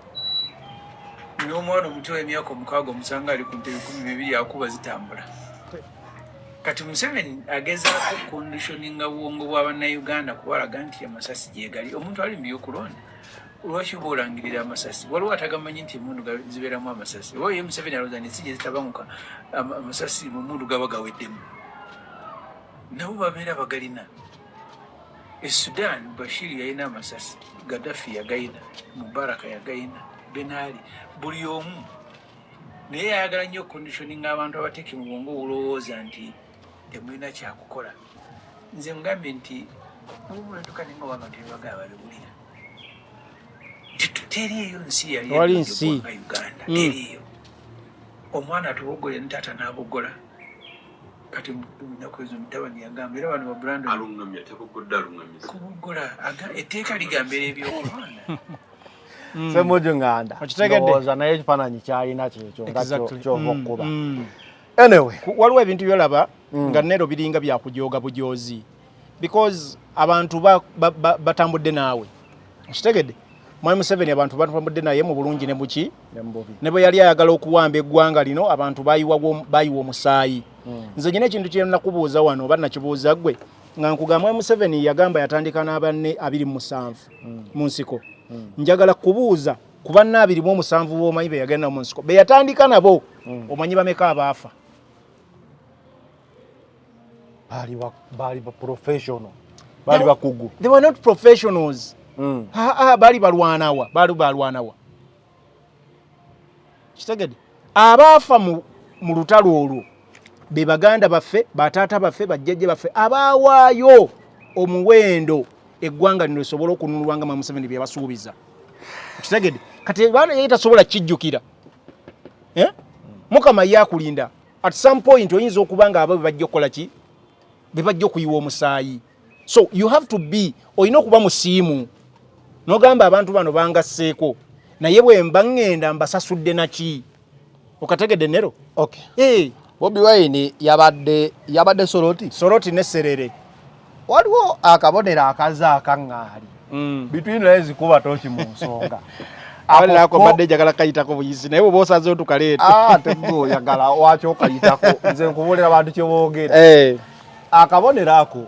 n'omwana omuto w'emyaka 6 omusanga ali ku nte 12 akuba zitambula. Kati Museveni agezaako conditioninga bwongo bwa bannayuganda kubalaga nti amasasi gyegali. Omuntu ali mu byokulonda, lwaki oba olangirira amasasi? Waliwo atagamanyi nti emundu zibeeramu amasasi? Oba ye Museveni alowooza nti ensi gye zitabanguka, amasasi mu mundu gaba gaweddemu? Nabo babeera bagalina. E Sudan, Bashir yalina amasasi, Gaddafi yagayina, Mubaraka yagayina, Benali, buli omu. Naye ayagala nnyo conditioning abantu abateeke mu bwongo obulowooza nti temulina kyakukola. Nze ngambye nti olatuka nenga abantu ebibagaba babiwulira nti teriiyo nsi yali Tewali nsi. nga Uganda. Teriiyo omwana atubogole ne taata n'abogola. Kati ennaku ezo mutabani yagamba, era bano ba Brandon Alungamya, tabogodde, alungamisa. Kubogola, etteeka ligamba era ebyokulonda. Ssemujju Nganda. Okitegedde? Ndowooza naye ekifaananyi kyalina kyekyo nga kyova okkuba. Anyway. Waliwo ebintu byolaba nga nero biringa byakujoga bujozi, because abantu batambudde naawe. Okitegedde? Mwami Museveni abantu batambudde naye mu bulungi ne buki, Ne mu bubi. Ne bwe yali ayagala okuwamba eggwanga lino, abantu bayiwa omusaayi. Nze nyina ekintu kye nakubuuza wano, oba nakibuuza ggwe, nga nkugamba Mwami Museveni yagamba yatandika n'abanne 27 mu nsiko. Njagala kubuuza ku banne 27 b'omanyi be yagenda mu nsiko, be yatandika nabo, omanyi bameka abaafa? Baali ba professional, baali bakugu. They were not professionals. Ha, baali balwanawa, baali balwanawa. Kitegedde? Abaafa mu lutalo olwo be baganda baffe, bataata baffe, bajjajja baffe abaawaayo omuwendo eggwanga lino lisobole okununulwa nga Mwami Museveni bye yabasuubiza. Kitegedde? Kati baana yali tasobola kijjukira, eh? Mukama ye akulinda. At some point oyinza okuba nga abo be bajja okukola ki, be bajja okuyiwa omusaayi. So you have to be, olina okuba musiimu n'ogamba abantu bano bangasseeko, naye bwe mba ŋŋenda mbasasudde naki? Okategedde nero? Okay. Eh. Bobi Wine yabadde Soroti. Soroti ne Serere. Waliwo akabonero akaza akaŋŋaali. Between lines kuba toki mu nsonga. Ako mbadde njagala kayitako buyisi naye bwoba osazeewo tukaleete. Ah, tegoyagala waki okayitako, nze nkubuulira abantu kye boogera. Akabonero ako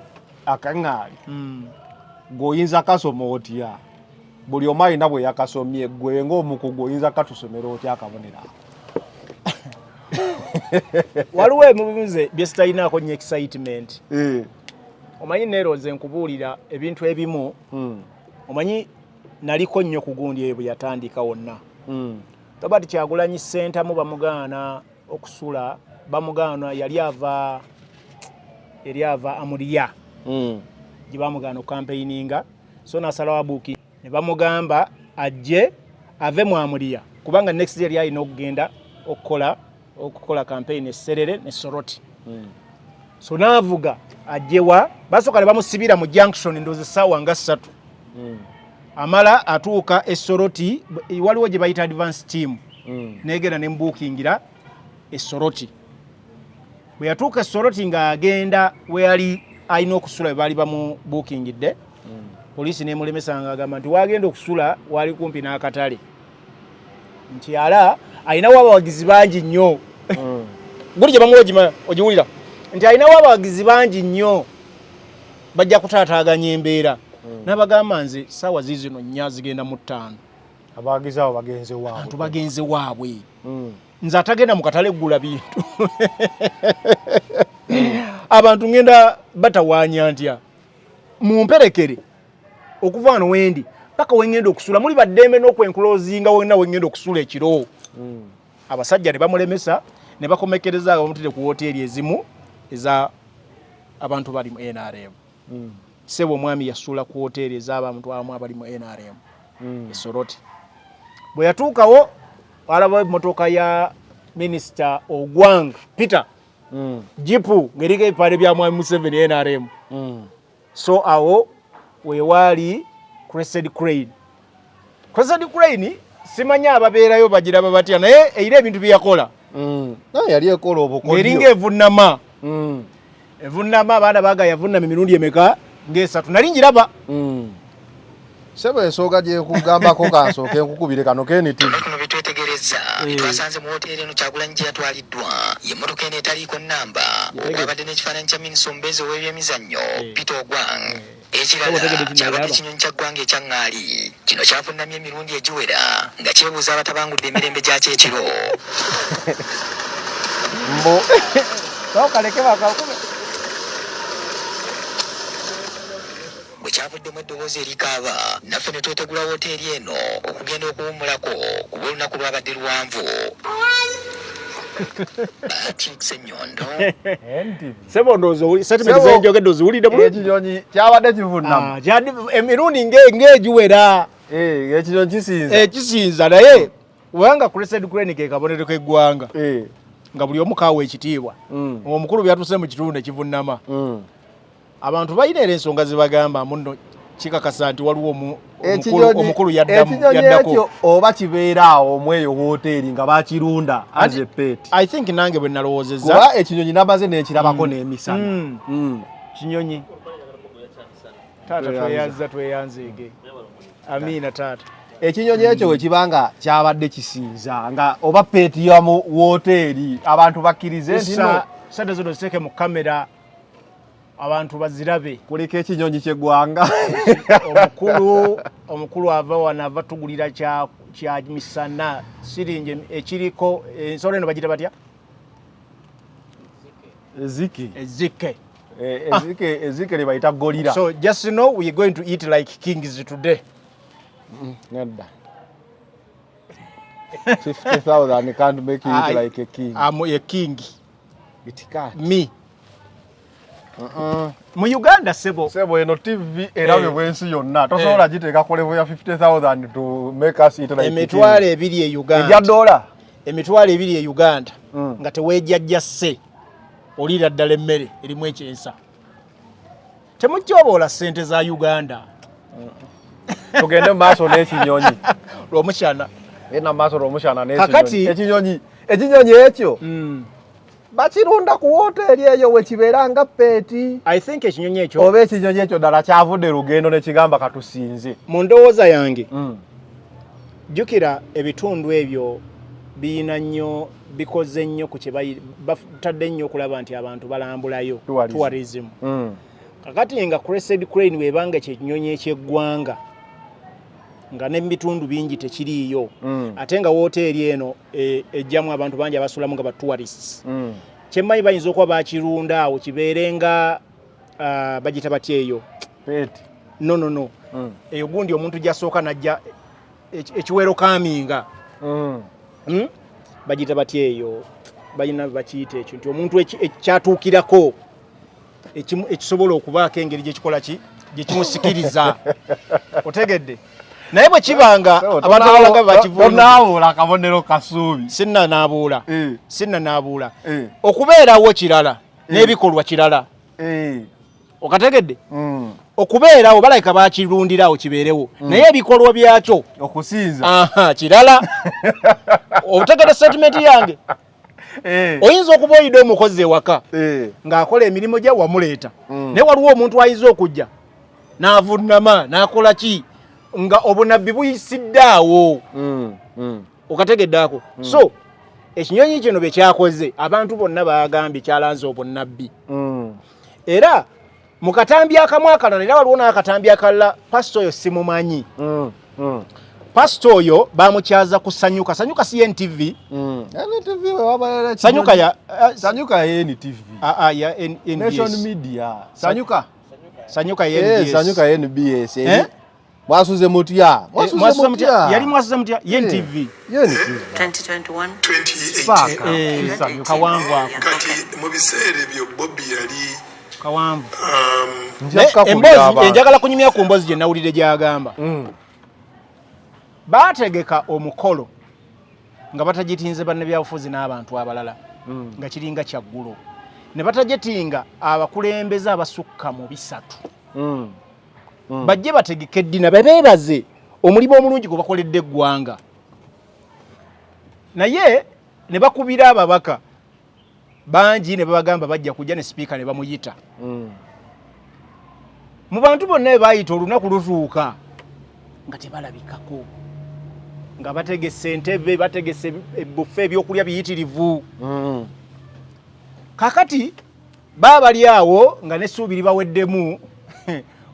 akaŋŋaali gweoyinza kasoma otya? Buli omu alina bwe yakasomye, gwe ng'omukugu oyinza katusomera otya akabonero ako? Waliwo ebimu nze bye sitalinaako nnyo excitement. Omanyi neerooze nkubuulira ebintu ebimu. Omanyi naliko nnyo ku gundi eyo bwe yatandika wonna. Robert Kyagulanyi Ssentamu bamugaana okusula, bamugaana, yali ava eri ava Amuliya gye bamugaana okukampeininga, so nasalawo abuuki ne bamugamba ajje ave mu Amuliya kubanga next year yali alina okugenda okukola campaign eserere ne Soroti. So naavuga ajjewa, basooka ne bamusibira mu junction ndowooza essaawa nga 3. Amala atuuka e Soroti, waliwo gye bayita advance team, negenda nemubuukingira e Soroti. Bwe yatuuka e Soroti ng'agenda we yali alina okusula we baali bamubuukingidde, poliisi nemulemesa ng'agamba nti wagenda okusula wali kumpi n'akatale, nti ala alinawo abawagizi bangi nnyo. Guli gye bamuwa ogiwulira nti alinawo abawagizi bangi nnyo, bajja kutaataaganya embeera. N'abagamba nze saawa ziizino 4 zigenda mu 5. Abawagizi abo bagenze waabwe. Abantu bagenze waabwe. Nze atagenda mu katale kugula bintu, abantu ngenda batawaanya ntya? Mumperekere okuva wano wendi paka wengenda okusula, muli baddembe n'okwenklozinga wonna wengenda okusula ekiro. Abasajja ne bamulemesa ne bakomekereza bamutire ku woteeri ezimu eza abantu bali mu NRM. Sebo omwami yasula ku woteeri ez'abantu abamu abali mu NRM esoroti. Bwe yatuukawo alaba emmotoka ya minisita Ogwang Peter, jipu ng'eriko ebipande bya mwami Museveni NRM. So awo wewaali Crested Crane. Crested Crane simanyi ababeerayo bagiraba batya, naye erina ebintu bye yakola. Naye yali ekola obukodyo. Ng'eringa evunnama. Evunnama, abaana baga yavunnama emirundi emeka ng'esatu, nali ngiraba. Sebo ensonga gyekugambako kansooke nkukubire kano kenitivi. Kuno bitwetegereza twasanze mu woteeri eno Kyagulanyi gye yatwaliddwa ye mmotoka eno etaliiko nnamba okwabadde n'ekifaananyi kya minisita omubeezi ow'ebyemizannyo Peter Ogwang. Ekirala kyabadde kinyonyi kya ggwanga ekya ŋŋaali. Kino kyavunnamye emirundi egiwera nga kyebuuza abatabangudde emirembe gyakyo ekiro. Mbu kaleke bakakube. Bwe kyavuddemu eddoboozi erikaaba, naffe ne twetegula woteeri eno okugenda okuwummulako kuba olunaku lwabadde luwanvu. Patrick Ssenyondo. Sebo ndowooza statement zenjogedde oziwulidde bulungi. Ekinyonyi kyabadde kivunnama. Emirundi ng'egiwera. Ekinyonyi kisinza. Kisinza, naye kubanga Crested Crane ke kabonero k'eggwanga nga buli omu kaawa ekitiibwa, omukulu byatuuse mu kitundu ne kivunnama. Abantu balina era ensonga zebagamba muno, kikakasa nti waliwo omukulu yaddako. Ekyo oba kibeera awo omweyo woteeri nga bakirunda as a pet. I think nange bwe nalowoozezza. Kuba ekinyonyi namaze n'ekirabako n'emisana. Kinyonyi taata, tweyanza tweyanzeege, amiina taata. Ekinyonyi ekyo we kiba nga kyabadde kisinza nga oba pet ya mu woteeri, abantu bakkirize nti no sente zino ziteeke mu kamera abantu bazirabe. Kuliko ekinyonyi kyeggwanga. Omukulu ava wano ava tugulira kya misana siringi ekiriko ensolo eno bagita batya? Ezike. Ezike. Ezike, ezike lye bayita gorilla. So just know we are going to eat like kings today. Nedda, 50,000 can't make you eat like a king. I'm a king. It can't. Me mu Uganda, sebo. Sebo, eno TV erabibwa ensi yonna, tosobola giteeka ku level ya 50,000 to make us eat like 20,000 e Uganda. Ejja dola. 20,000 e Uganda nga teweejjajja sse oliira ddala emmere erimu ekyensa. Temutyoboola ssente za Uganda. Tugende mu maaso n'ekinyonyi. Lwomukyana. Genda mu maaso lwomukyana n'ekinyonyi. Ekinyonyi ekyo bakirunda ku woteeri eyo wekibeera nga pet? I think ekinyonyi ekyo Oba ekinyonyi ekyo ddala kyavudde lugendo nekigamba katusinze? Mu ndowooza yange, Jjukira ebitundu ebyo biyina nnyo, bikoze nnyo ku kye batadde nnyo okulaba nti abantu balambulayo, Tourism. tourism. Kakati nga Crested Crane bwebanga kyekinyonyi ekyeggwanga nga ne mu bitundu bingi tekiriiyo, ate nga wooteeri eno ejjamu abantu bangi abasulamu nga ba tourists, kyemmanyi bayinza okuba bakirunda awo kibeere nga bagita batya eyo? Pet. No, no, no. Eyo gundi omuntu gyasooka najja ekiwero kaminga. Bagita batya eyo? Balina bakiyita ekyo nti omuntu ekyatuukirako ekisobola okubaako engeri gyekikola ki gyekimusikiriza, otegedde? Naye bwe kibanga abantu abalala nga bakivuunula. Tonaabuula akabonero kasuubi. Sinnanaabuula, sinnanaabuula. Okubeerawo kirala n'ebikolwa kirala, okategedde? Okubeerawo balabika bakirundirawo kibeerewo, naye ebikolwa byakyo okusinza aha, kirala, otegedde statement yange? Oyinza okuba oyidde omukozi ewaka ng'akola emirimu gye, wamuleeta, naye waliwo omuntu ayinza okujja n'avunama n'akola ki nga obunabbi buyisidde awo, okategedde ako? So ekinyonyi kino bye kyakoze, abantu bonna bagambye kyalanze obunnabbi. Era mu katambi akamu akalala, era waliwo n'akatambi akalala, pasito oyo simumanyi. Pasito oyo bamukyaza ku Sanyuka. Sanyuka si NTV? NTV wabalala. Sanyuka ya Sanyuka ya NTV. Ah, ah, ya NBS. Nation Media. Sanyuka. Sanyuka ya NBS. Sanyuka ya NBS. Eh? Mwasuze mutya? Mwasuze mutya? Yali mwasuze mutya ye NTV. Ye NTV. 2021. Spark. Kawanvu ako. Kati mu biseera ebyo Bobi yali Kawanvu. Nja Naye kukakubira emboozi abantu. Enjagala kunyumya ku mboozi gye nawulire gy'agamba. Baategeka omukolo nga batagitinze bannabyabufuzi n'abantu abalala, nga kiringa kyaggulo, ne batagitinga abakulembeze abasukka mu 3 bajje bategeke eddina babeebaze omulimu omulungi gwe bakoledde eggwanga. Naye ne bakubira ababaka bangi ne babagamba bajja kujja, ne sipiika ne bamuyita. Mu bantu bonna be bayita, olunaku lutuuka nga tebalabikako, nga bategese entebe, bategese ebufe, ebyokulya biyitirivu. Kakati baba bali awo nga n'essuubi libaweddemu,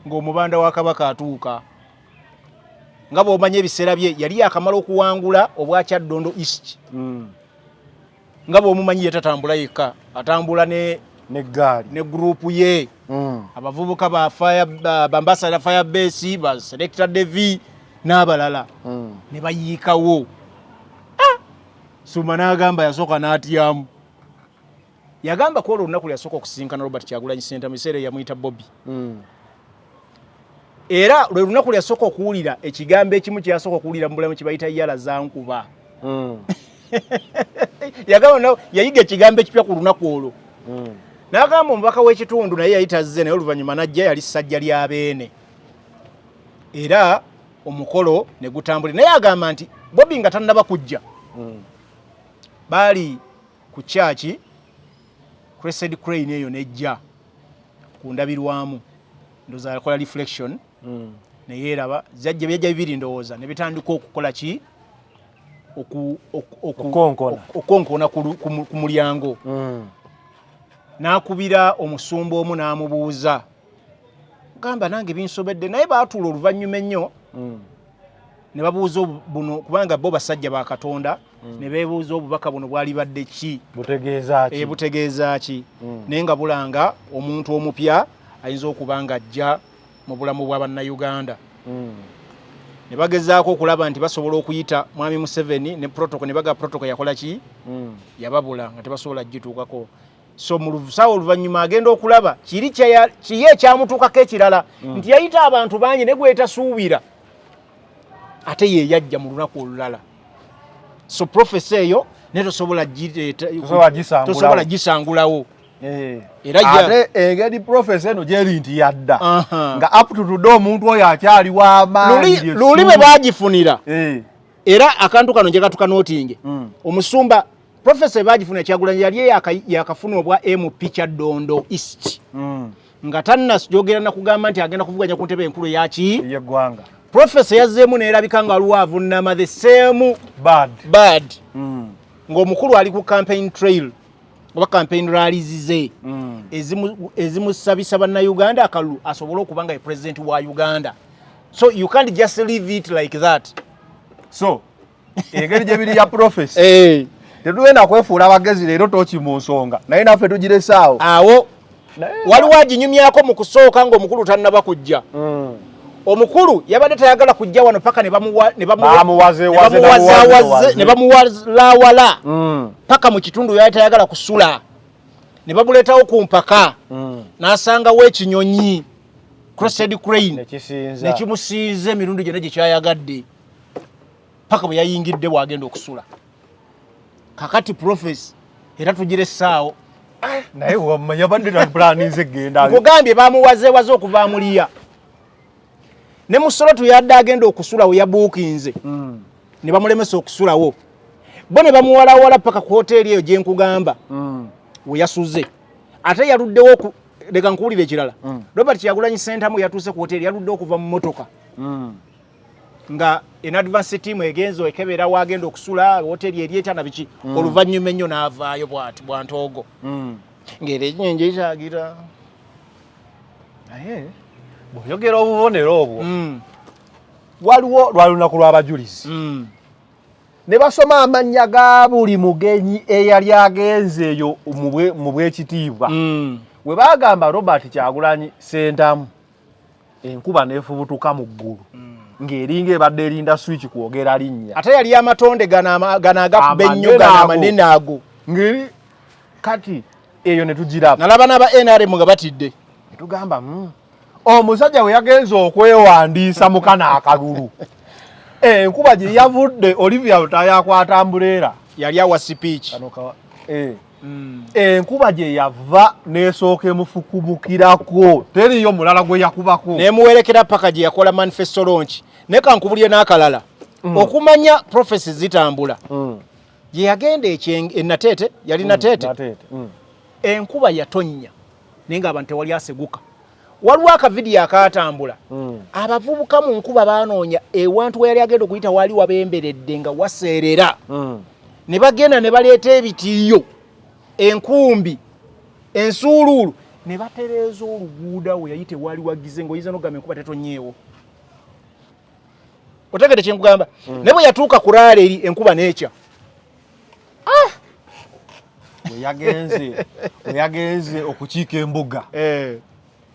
ng'omubanda wa Kabaka atuuka. Nga bw'omanya ebiseera bye yali yakamala okuwangula obwakyaddondo East. Nga bw'omumanyi ye tatambula yekka, atambula ne Neggaali. Ne gurupu ye, abavubuka ba fire, ba ambassador fire base, ba selector Devi n'abalala, ne bayiikawo. Ah! Suma n'agamba yasooka n'atyamu. Yagamba ku olwo olunaku lwe yasooka okusisinkana Robert Kyagulanyi Ssentamu, ebiseera yamuyita Bobi, era lwe lunaku lwe yasooka okuwulira ekigambo ekimu kye yasooka okuwulira mu bulamu kye bayita yala zankuba. Yagamba yayiga ekigambo ekipya ku lunaku olwo. N'agamba omubaka w'ekitundu naye yali tazze, naye oluvannyuma n'ajja, yali ssajja lya Beene, era omukolo ne gutambula. Naye agamba nti Bobi nga tannaba kujja, baali ku kyaki, Crested Crane eyo nejja ku ndabirwamu, ndowooza yakola reflection neyeeraba. Zajja, byajja bibiri ndowooza, ne bitandika okukola ki? Okukonkona. Okukonkona ku mulyango. N'akubira omusumba omu n'amubuuza, gamba nange binsobedde. Naye baatuula oluvannyuma ennyo ne babuuza buno, kubanga bo basajja ba Katonda, ne beebuuza obubaka buno bwali badde ki? Butegeeza ki? Eh, butegeeza ki? Naye nga bulanga omuntu omupya ayinza okuba nga ajja mu bulamu bwa Bannayuganda. Ne bagezaako okulaba nti basobola okuyita Mwami Museveni ne protocol, ne baga protocol yakola ki? Yababula, nga tebasobola gituukako. So mu lusaawa oluvannyuma agenda okulaba kiri kiye ekyamutuukako ekirala, nti yayita abantu bangi ne gwetasuubira ate ye yajja mu lunaku olulala. So prophecy eyo naye tosobola gireeta. Tosobola gisangulawo. Tosobola gisangulawo. Era Ate engeri prophecy eno gyeri nti yadda nga up to today omuntu oyo akyali w'amaanyi. Luli bwe bagifunira, era akantu kano njagala tukanootinge. Omusumba, prophecy bagifunira Kyagulanyi yali yakafuna obwa MP Kyaddondo East, nga tannayogera nakugamba nti agenda kuvuganya ku ntebe enkulu eyaki Yeggwanga. Professor yazzeemu neerabika nga aliwo avunnama the same bird, bird. Ng'omukulu ali ku campaign trail oba campaign rallies ze ezimusabisa bannayuganda akalulu asobole okuba nga ye president wa Uganda. So you can't just leave it like that. So engeri gye biri ya prophecy, tetugenda kwefuula abagezi leero toki mu nsonga, naye naffe tugiresaawo. Awo waliwo aginyumyako mu kusooka ng'omukulu tannaba kujja. Omukulu yabadde tayagala kujja wano paka ne bamuwalawala paka mu kitundu yali tayagala kusula, ne bamuleetawo ku mpaka, n'asangawo ekinyonyi crested crane nekimusinza emirundi gyonna gye kyayagadde paka bwe yayingidde bw'agenda okusula. Kakati prophecy era tugira essaawo. Naye wamma yabadde tapulaninze genda. Nkugambye bamuwazeewaze okuva amuliya ne musolo yadde agenda okusula we yabuukinze, ne bamulemesa okusulawo, bo ne bamuwalawala paka ku hoteeri eyo gye nkugamba we yasuze. Ate yaluddewo, leka nkuwulira ekirala, Robert Kyagulanyi Ssentamu yatuuse ku hoteeri yaluddewo okuva mu mmotoka nga in advance team egenzo ekebera wagenda okusula hoteeri eri etya na biki. Oluvannyuma ennyo n'avaayo bw'ati bwantoogo ng'era enyenje ekyagira. Naye bw'oyogera obubonero obwo, waliwo lwa lunaku lw'abajulizi, ne basoma amannya ga buli mugenyi eyali agenze eyo mu bwekitiibwa. We baagamba Robert Kyagulanyi Ssentamu, enkuba n'efubutuka mu ggulu ng'eringa ebadde erinda switch kwogera linnya. Ate yali amatonde gano agakuba ennyo, gano amanene ago. Ngeri kati eyo ne tugiraba. Nalaba n'aba NRM nga batidde. Ne tugamba omusajja bwe yagenze okwewandiisa mu kano akalulu, enkuba gye yavudde, Olivia Lutaaya akwata umbrella. Yali awa speech. Enkuba gye yava n'esooka emufukumukirako, teriyo mulala gwe yakubako. Nemuwerekera paka gye yakola manifesto launch. Naye kankubulye n'akalala, okumanya prophecy zitambula, gye yagenda enateete, yali Nateete, enkuba yatonnya naye ng'abantu tewali aseguka. Waliwo akavidiyo akatambula, abavubuka mu nkuba banoonya ewantu we yali agenda okuyita, wali wabemberedde nga waseerera, ne bagenda ne baleeta ebitiiyo, enkumbi, ensuuluulu, ne batereeza oluguudo awo yali tewali wagize, ng'oyinza n'okugamba enkuba tetonyeewo. Otegedde kyenkugamba? Naye bwe yatuuka ku rally eri, enkuba n'ekya. Bwe yagenze okukiika embuga,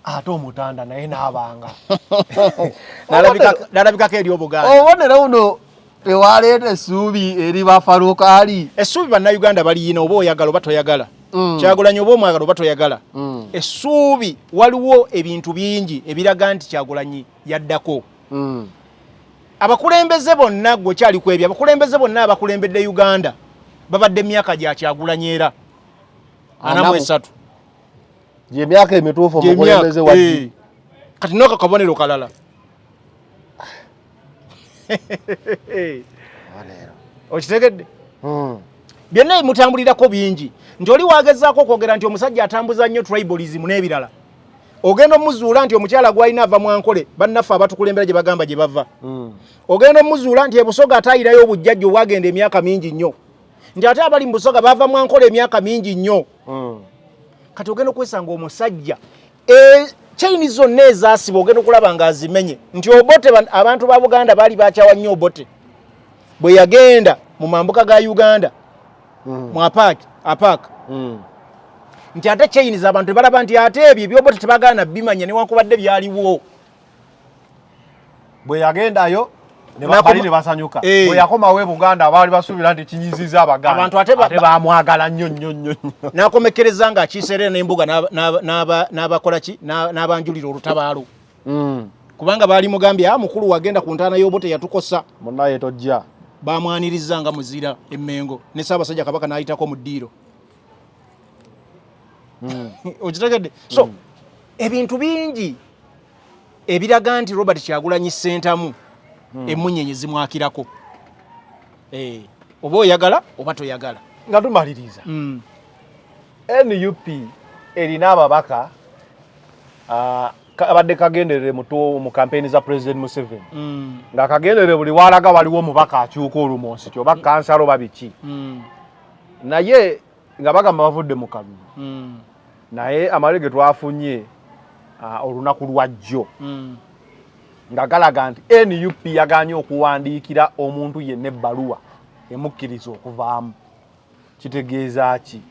ate omutanda naye n'abanga N'alabikako eri Obuganda. Obubonero buno tewaleeta essuubi eri bafalukaali. Essuubi bannayuganda baliyina, oba oyagala oba toyagala. Kyagulanyi oba omwagala oba toyagala, essuubi waliwo. Ebintu bingi ebiraga nti Kyagulanyi yaddako. Abakulembeze bonna, gwe kyali ku ebyo, abakulembeze bonna abakulembedde Uganda babadde emyaka gya Kyagulanyi era 43. Gyemyaka emituufu omukulembeze wa Kati noka kabonero kalala, okitegedde? Byonna ebimutambulirako bingi nti oli wagezaako okwogera nti omusajja atambuza nnyo tribalism n'ebirala, ogenda omuzuula nti omukyala gwalina ava mwankole, bannaffe abatukulembera gye bagamba gye bava. Ogenda omuzuula nti ebusoga ate ayirayo obujjajja obwagenda emyaka mingi nnyo, nti ate abali mu Busoga bava mwankole emyaka mingi nnyo. Kati ogenda okwesanga omusajja chain zonna ezasiba ogenda okulaba nga azimenye, nti Obote, abantu ba Buganda baali bakyawa nnyo Obote bwe yagenda mu mambuka ga Uganda mu Apac, nti ate chain abantu tebalaba nti ate ebyo ebyobote tebagaana bimanya newankubadde byaliwo. Bwe yagendayo bali ne basanyuka. Bwe yakomawo e Buganda, abaali basuubira nti kinyiziza Abaganda, Abantu ate ate bamwagala nnyo nnyo nnyo nnyo. N'akomekereza ng'akiiseera n'embuga n'abakola ki, n'abanjulira olutabaalo, kubanga baali mugambye, a mukulu wagenda ku ntaana y'Obote yatukosa. Munaye tojja. Bamwaniriza nga muzira emmengo ne Ssaabasajja Kabaka n'ayitako mu ddiiro. Okitegedde? So ebintu bingi ebiraga nti Robert Kyagulanyi Ssentamu emunyenye zimwakirako, oba oyagala oba toyagala. Nga tumaliriza, NUP erina ababaka. Abadde kagenderere mu kampeyini za President Museveni, nga kagenderere buli walaga waliwo omubaka akyuka olumonsi kyoba kansala oba biki, naye nga bagamba bavudde mu kalulu. Naye amawulire ge twafunye olunaku lwajjo nga galaga nti NUP yaganye okuwandiikira omuntu yenna ebbaluwa emukkiriza okuvaamu. Kitegeeza ki?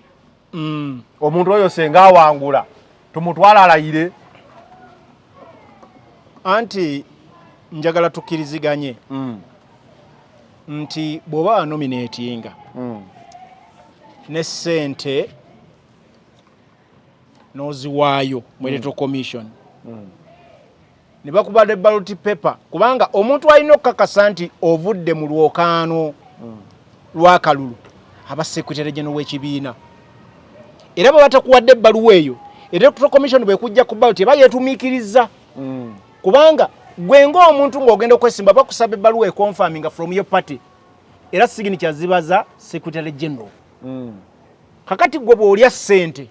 Omuntu oyo senga awangula tumutwala alayire? Anti njagala tukkiriziganye nti bw'oba wanominatinga ne ssente n'oziwaayo mu Electoral Commission ne bakuba ne ballot paper, kubanga omuntu alina okukakasa nti ovudde mu lwokaano lw'akalulu aba secretary general w'ekibiina. Era bwe batakuwadde ebbaluwa eyo, Electoral Commission bwekujja ku ballot eba yeetumiikiriza, kubanga gwe ng'omuntu ng'ogenda okwesimba bakusaba ebbaluwa econfirminga from your party, era signature ziba za secretary general. Kakati gwe bw'olya ssente,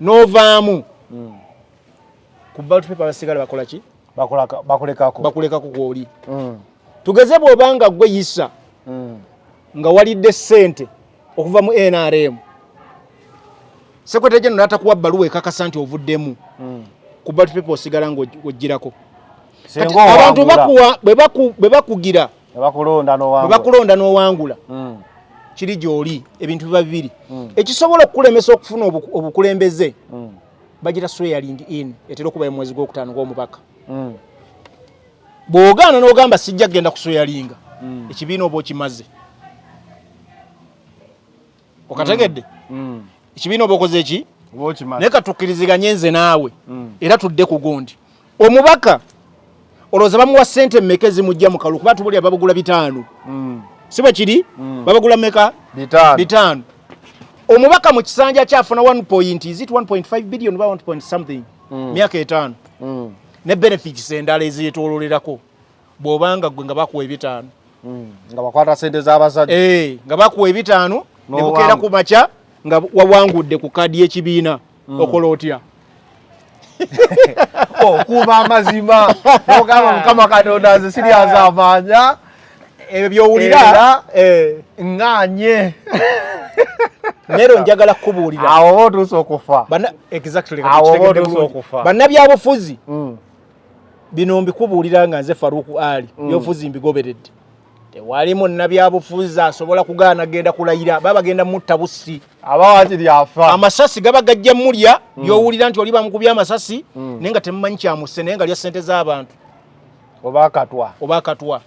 N'ovaamu, ku ballot paper basigala bakola ki? Bakulekako. Bakulekako kwoli. Tugeze bw'obanga gwe yisa nga walidde ssente okuva mu NRM, secretary general n'atakuwa bbaluwa ekakasa nti ovuddemu, ku ballot paper osigala ng'ogirako. Singa Kati abantu owangula. bakuwa bwe bakugira Ne bakulonda bwe n'owangula. Bakulonda n'owangula, kiri gy'oli ebintu biba bibiri. Ekisobola okukulemesa okufuna obukulembeze bagira swearing in, etera okuba mu mwezi gwokutaano gw'omubaka. Bw'ogaana n'ogamba sijja kugenda kuswearinga, ekibiina oba okimaze. Okategedde? Ekibiina oba okoze eki? Oba okimaze. Naye katukkiriziganye nze naawe, era tudde ku gundi. Omubaka olowooza bamuwa ssente mmeka ezimujja mu kalulu? Kuba tubulira babugula 500, si bwe kiri? Babagula mmeka? 500. 500. Omubaka mu kisanja kyafuna 1 point, is it 1.5 billion oba 1 point something, myaka 5, ne benefits endala ezeetoololerako. Bw'obanga gwe nga bakuwa 500, Nga bakwata sente z'abasajja. Eh, nga bakuwa 500 ne bukeera N'owangula. ku makya nga wawangudde ku kaadi y'ekibiina, okola otya? Okuba amazima nogamba, Mukama Katonda, nze siryazaamaanya. Ebyo byowulira. Era ŋŋaanye. Nero njagala kukubuulira. Awo oba otuuse okufa. Exactly, Awo oba tukitegedde otuuse bulungi. okufa. Bannabyabufuzi, bino mbikubuulira nga nze Faruku Ali, byobufuzi mbigoberedde. Tewali munnabyabufuzi asobola kugaana genda kulayira, baba bagenda mutta bussi. Aba wakiri afa. Amasasi gaba gajja mulya. Byowulira nti oli bamukubye amasasi, naye nga temumanyi kyamusse, naye nga lya ssente z'abantu. Oba akatwa. Oba akatwa.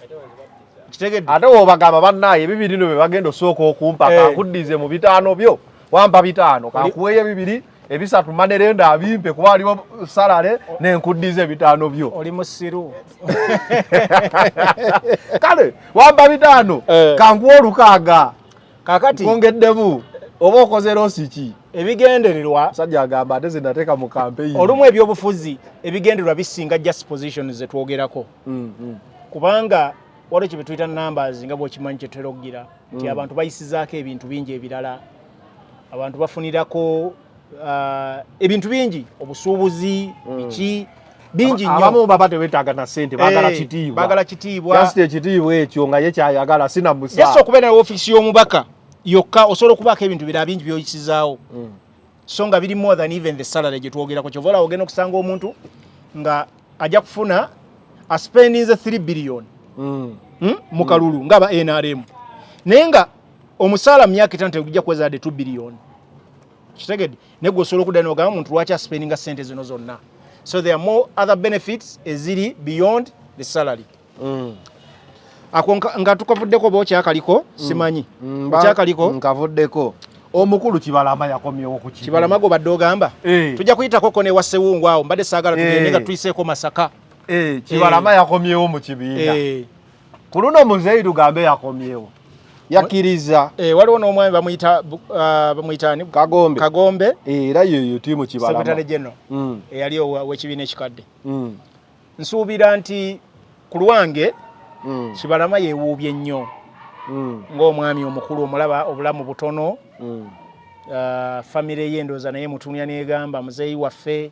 Kitegedde? Ate wobagamba, bannaye, ebibiri no bye bagenda osooka okumpa, kankuddize mu 500 byo. Wampa 500, kankuweeyo 2, 300 manerenda abimpe kuba waliwo salale, nenkuddiza 500 byo. Oli musiru. Kale wampa 500, kankuwa 600. Kakati nkongeddemu, oba okoze loss ki? Ebigendererwa. Musajja agamba ate zinateeka mu campaign. Olumu ebyobufuzi ebigendererwa bisinga just positions zetwogerako, kubanga waliwo kye tuyita numbers, nga bw'okimanyi kyetutera okugira nti abantu bayisizaako ebintu bingi ebirala. Abantu bafunirako ebintu bingi, obusuubuzi, biki bingi nnyo. Abamu baba tebetaaga na ssente, baagala kitiibwa. Baagala kitiibwa. Just ekitiibwa ekyo nga ye kyayagala, sina Just musa. okubeera na ofiisi y'omubaka yokka osobola okubaako ebintu birala bingi byoyisizaawo, so nga biri more than even the salary gye twogerako. Kyova olaba ogenda okusanga omuntu nga ajja kufuna aspendinze 3 billion mu kalulu ng'aba NRM, naye nga omusaala mu myaka 5 tegujja kuweza yadde 2 billion. Kitegedde? Naye gwe osobola okudda n'ogamba omuntu lwaki aspendinga sente zino zonna. So there are more other benefits eziri beyond the salary. Ako nga tukavuddeko oba okyakaliko? Simanyi. Okyakaliko? Nkavuddeko. Omukulu Kibalama yakomyewo ku kibiina. Kibalama gwe badde ogamba. Tujja kuyitakoko ne Wasewungu awo, mbadde saagala tugende nga tuyiseeko Masaka. Kibalama yakomyewo mu kibiina. Ku luno muzeeyi tugambe yakomyewo, yakkiriza. Waliwo n'omwami bamuyita bamuyita ani? Kagombe. Kagombe. Era yeyo tiimu Kibalama. Secretary general eyali ow'ekibiina ekikadde. Nsuubira nti ku lwange Kibalama yeewuubye nnyo ng'omwami omukulu. Omulaba obulamu butono, famire ye ndowooza naye mutunya negamba muzeeyi waffe.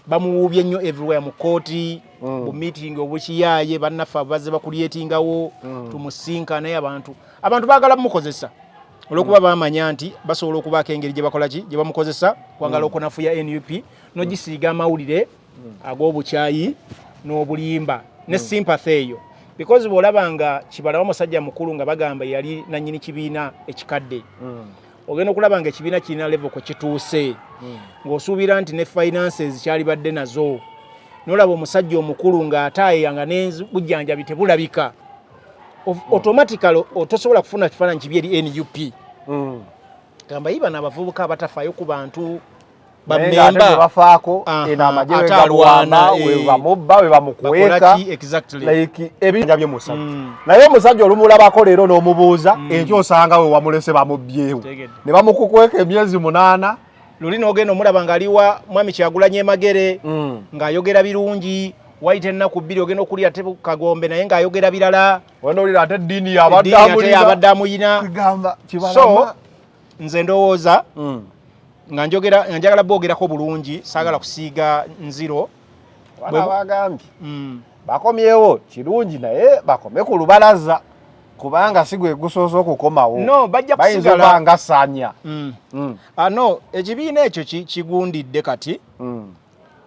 Bamuwuubye nnyo everywhere mu kooti, bu meeting obukiyaaye bannaffe abazze bakulyetingawo tumusinkane. Abantu baagala mumukozesa olwokuba bamanya nti basobola okubaako engeri gye bakola ki, gye bamukozesa kwangala okunafuya NUP n'ogisiiga amawulire ag'obukyayi n'obulimba ne sympathy eyo, because bw'olaba nga Kibalama musajja mukulu nga bagamba yali nannyini kibiina ekikadde, ogenda okulaba nga ekibiina kirina level kwe kituuse, ng'osuubira nti ne finances kyalibadde nazo, nolaba omusajja omukulu ng'ataayeya nga n'obujjanjabi tebulabika, automatically tosobola kufuna kifaananyi kibi eri NUP. Gamba yi bano abavubuka abatafaayo ku bantu. Naye ng'ate bammemba bwe bafaako Aha, eno amagye ate we gamuwamba, alwana, we bamubba, we bamukweka. Bakola ki exactly? Like ebinja by'omusajja, naye omusajja olumulabako leero n'omubuuza, enkya osanga we wamulese bamubbyewo Tegedde. ne bamukukweka emyezi 8. Luli n'ogenda omulaba ng'ali wa mwami Kyagulanyi Emagere ng'ayogera birungi, wayita ennaku 2 ogenda okulya ate Kagombe naye ng'ayogera birala. Wena ate eddiini Eddiini yabadde ate amulina. yabadde amuyina. Kugamba Kibalama. So nze ndowooza nga njogera nga njagala boogerako bulungi, saagala kusiiga nziro. Abaana bagambye bakomyewo kirungi, naye bakome ku lubalaza kubanga si gwe gusoose okukomawo. No, bajja Bayinza kusigala. okuba nga Sanya. Ah, no, ekibiina ekyo kigundidde kati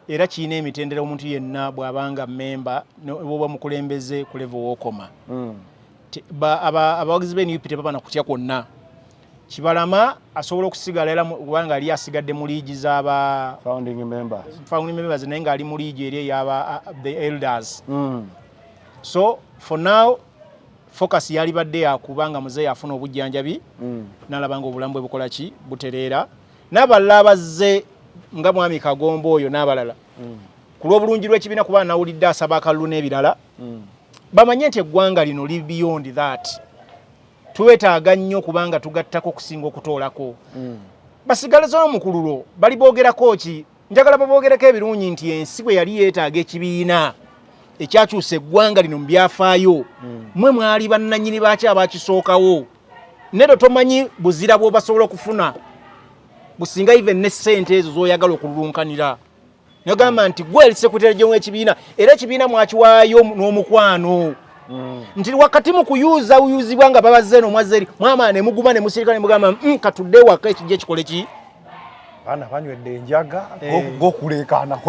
era kirina emitendera. Omuntu yenna bw'abanga memba bwoba mukulembeze ku level wookoma, abawagizi ba NUP tebaba na kutya kwonna. Kibalama asobola okusigala era kubanga ali asigadde mu liigi z'aba founding members. Founding members, naye ng'ali mu liigi eri ey'aba the elders. So for now focus yalibadde yakuba nga muzeeyi afuna obujjanjabi, n'alaba nga obulamu bwe bukola ki, butereera, n'abalala abazze nga mwami Kagombe oyo n'abalala ku lw'obulungi lw'ekibiina, kuba nawulidde asaba akalulu n'ebirala, bamanye nti eggwanga lino li beyond that. Twetaaga nnyo kubanga tugattako okusinga okutoolako. Basigalezo omukululo bali boogerako ki? Njagala baboogereko ebirungi nti ensi bwe yali yeetaaga ekibiina ekyakyusa eggwanga lino mu byafaayo, mwe mwali bannannyini baaki abakisookawo. Neddo tomanyi buzira bw'obasobola okufuna businga even ne ssente ezo z'oyagala okululunkanira. Nogamba nti gwe eri secretary general w'ekibiina, era ekibiina mwakiwaayo n'omukwano nti wakati mu kuyuza uyuzibwa nga babazze eno mwazze eri mwamala ne muguma ne musirika ne mugamba, katudde ewaka ekijja ekikole ki." Baana banywedde enjaga Eh. gokuleekaana.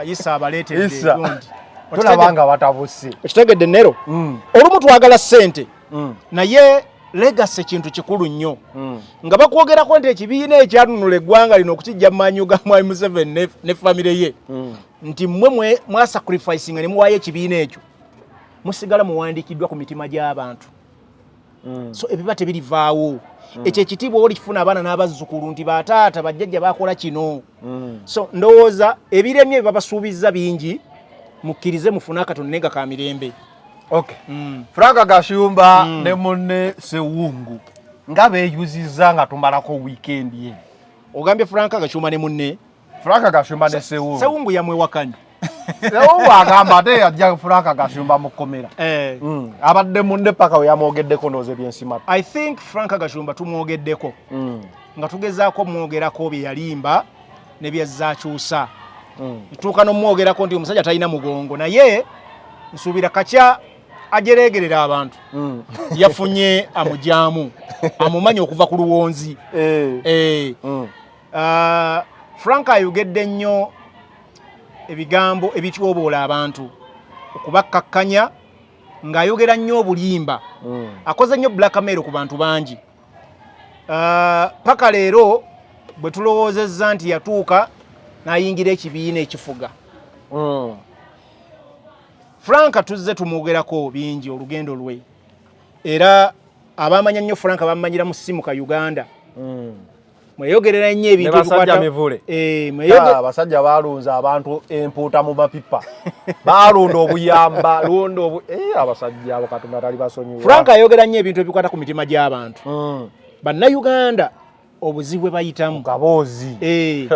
Isa abaleetedde Isa. gundi. Tulaba nga batabuse. Okitegedde nero? Olumu twagala ssente, naye legacy kintu kikulu nnyo nga bakwogerako nti ekibiina ekyanunula eggwanga lino okukijja mu maanyi ga mwami Museveni ne famire ye, nti mmwe mwasacrificinga ne muwaayo ekibiina ekyo, musigala muwandiikiddwa ku mitima gy'abantu. So ebiba tebirivaawo, ekyo ekitiibwa oli kifuna abaana n'abazzukulu nti bataata bajjajja bakola kino. So ndowooza ebiremye bye babasuubizza bingi, mukkirize mufune akatono naye nga ka mirembe. Okay. Frank Gashumba ne munne Sewungu nga beeyuzizza nga tumalako weekend ye. Ogambye Frank Gashumba ne munne? Frank Gashumba ne Sewungu. Sewungu yamwewakanye. Sewungu agamba ate yajja Frank Gashumba mu kkomera. Eh. Abadde munne paka we yamwogeddeko ndowooza ebyensimatu. I think Frank Gashumba tumwogeddeko nga tugezaako mwogerako bye yalimba ne byazaakyusa, tuuka n'omwogerako nti omusajja talina mugongo, naye nsuubira kakya ajereegerera abantu yafunye amugyamu amumanyi okuva ku luwonzi. Eh. Ah, Frank ayogedde nnyo ebigambo ebityoboola abantu okubakkakkanya ng'ayogera nnyo obulimba, akoze nnyo blackmail ku bantu bangi. Ah, paka leero bwe tulowoozezza nti yatuuka n'ayingira ekibiina ekifuga. Frank tuzze tumwogerako bingi olugendo lwe, era abamanya nnyo Frank bamumanyira mu Simuka Uganda, mweyogerera nnyo ebintu Ne basajja ebikwata mivule. Eh, Ah, abasajja balunze abantu empuuta mu mapipa, balunda obuyamba lunda obu eh, abasajja abo Katonda tali basonyiwa. Frank ayogera nnyo ebintu ebikwata ku mitima gy'abantu bannayuganda, obuzibu bwe bayitamu. Kaboozi. Eh.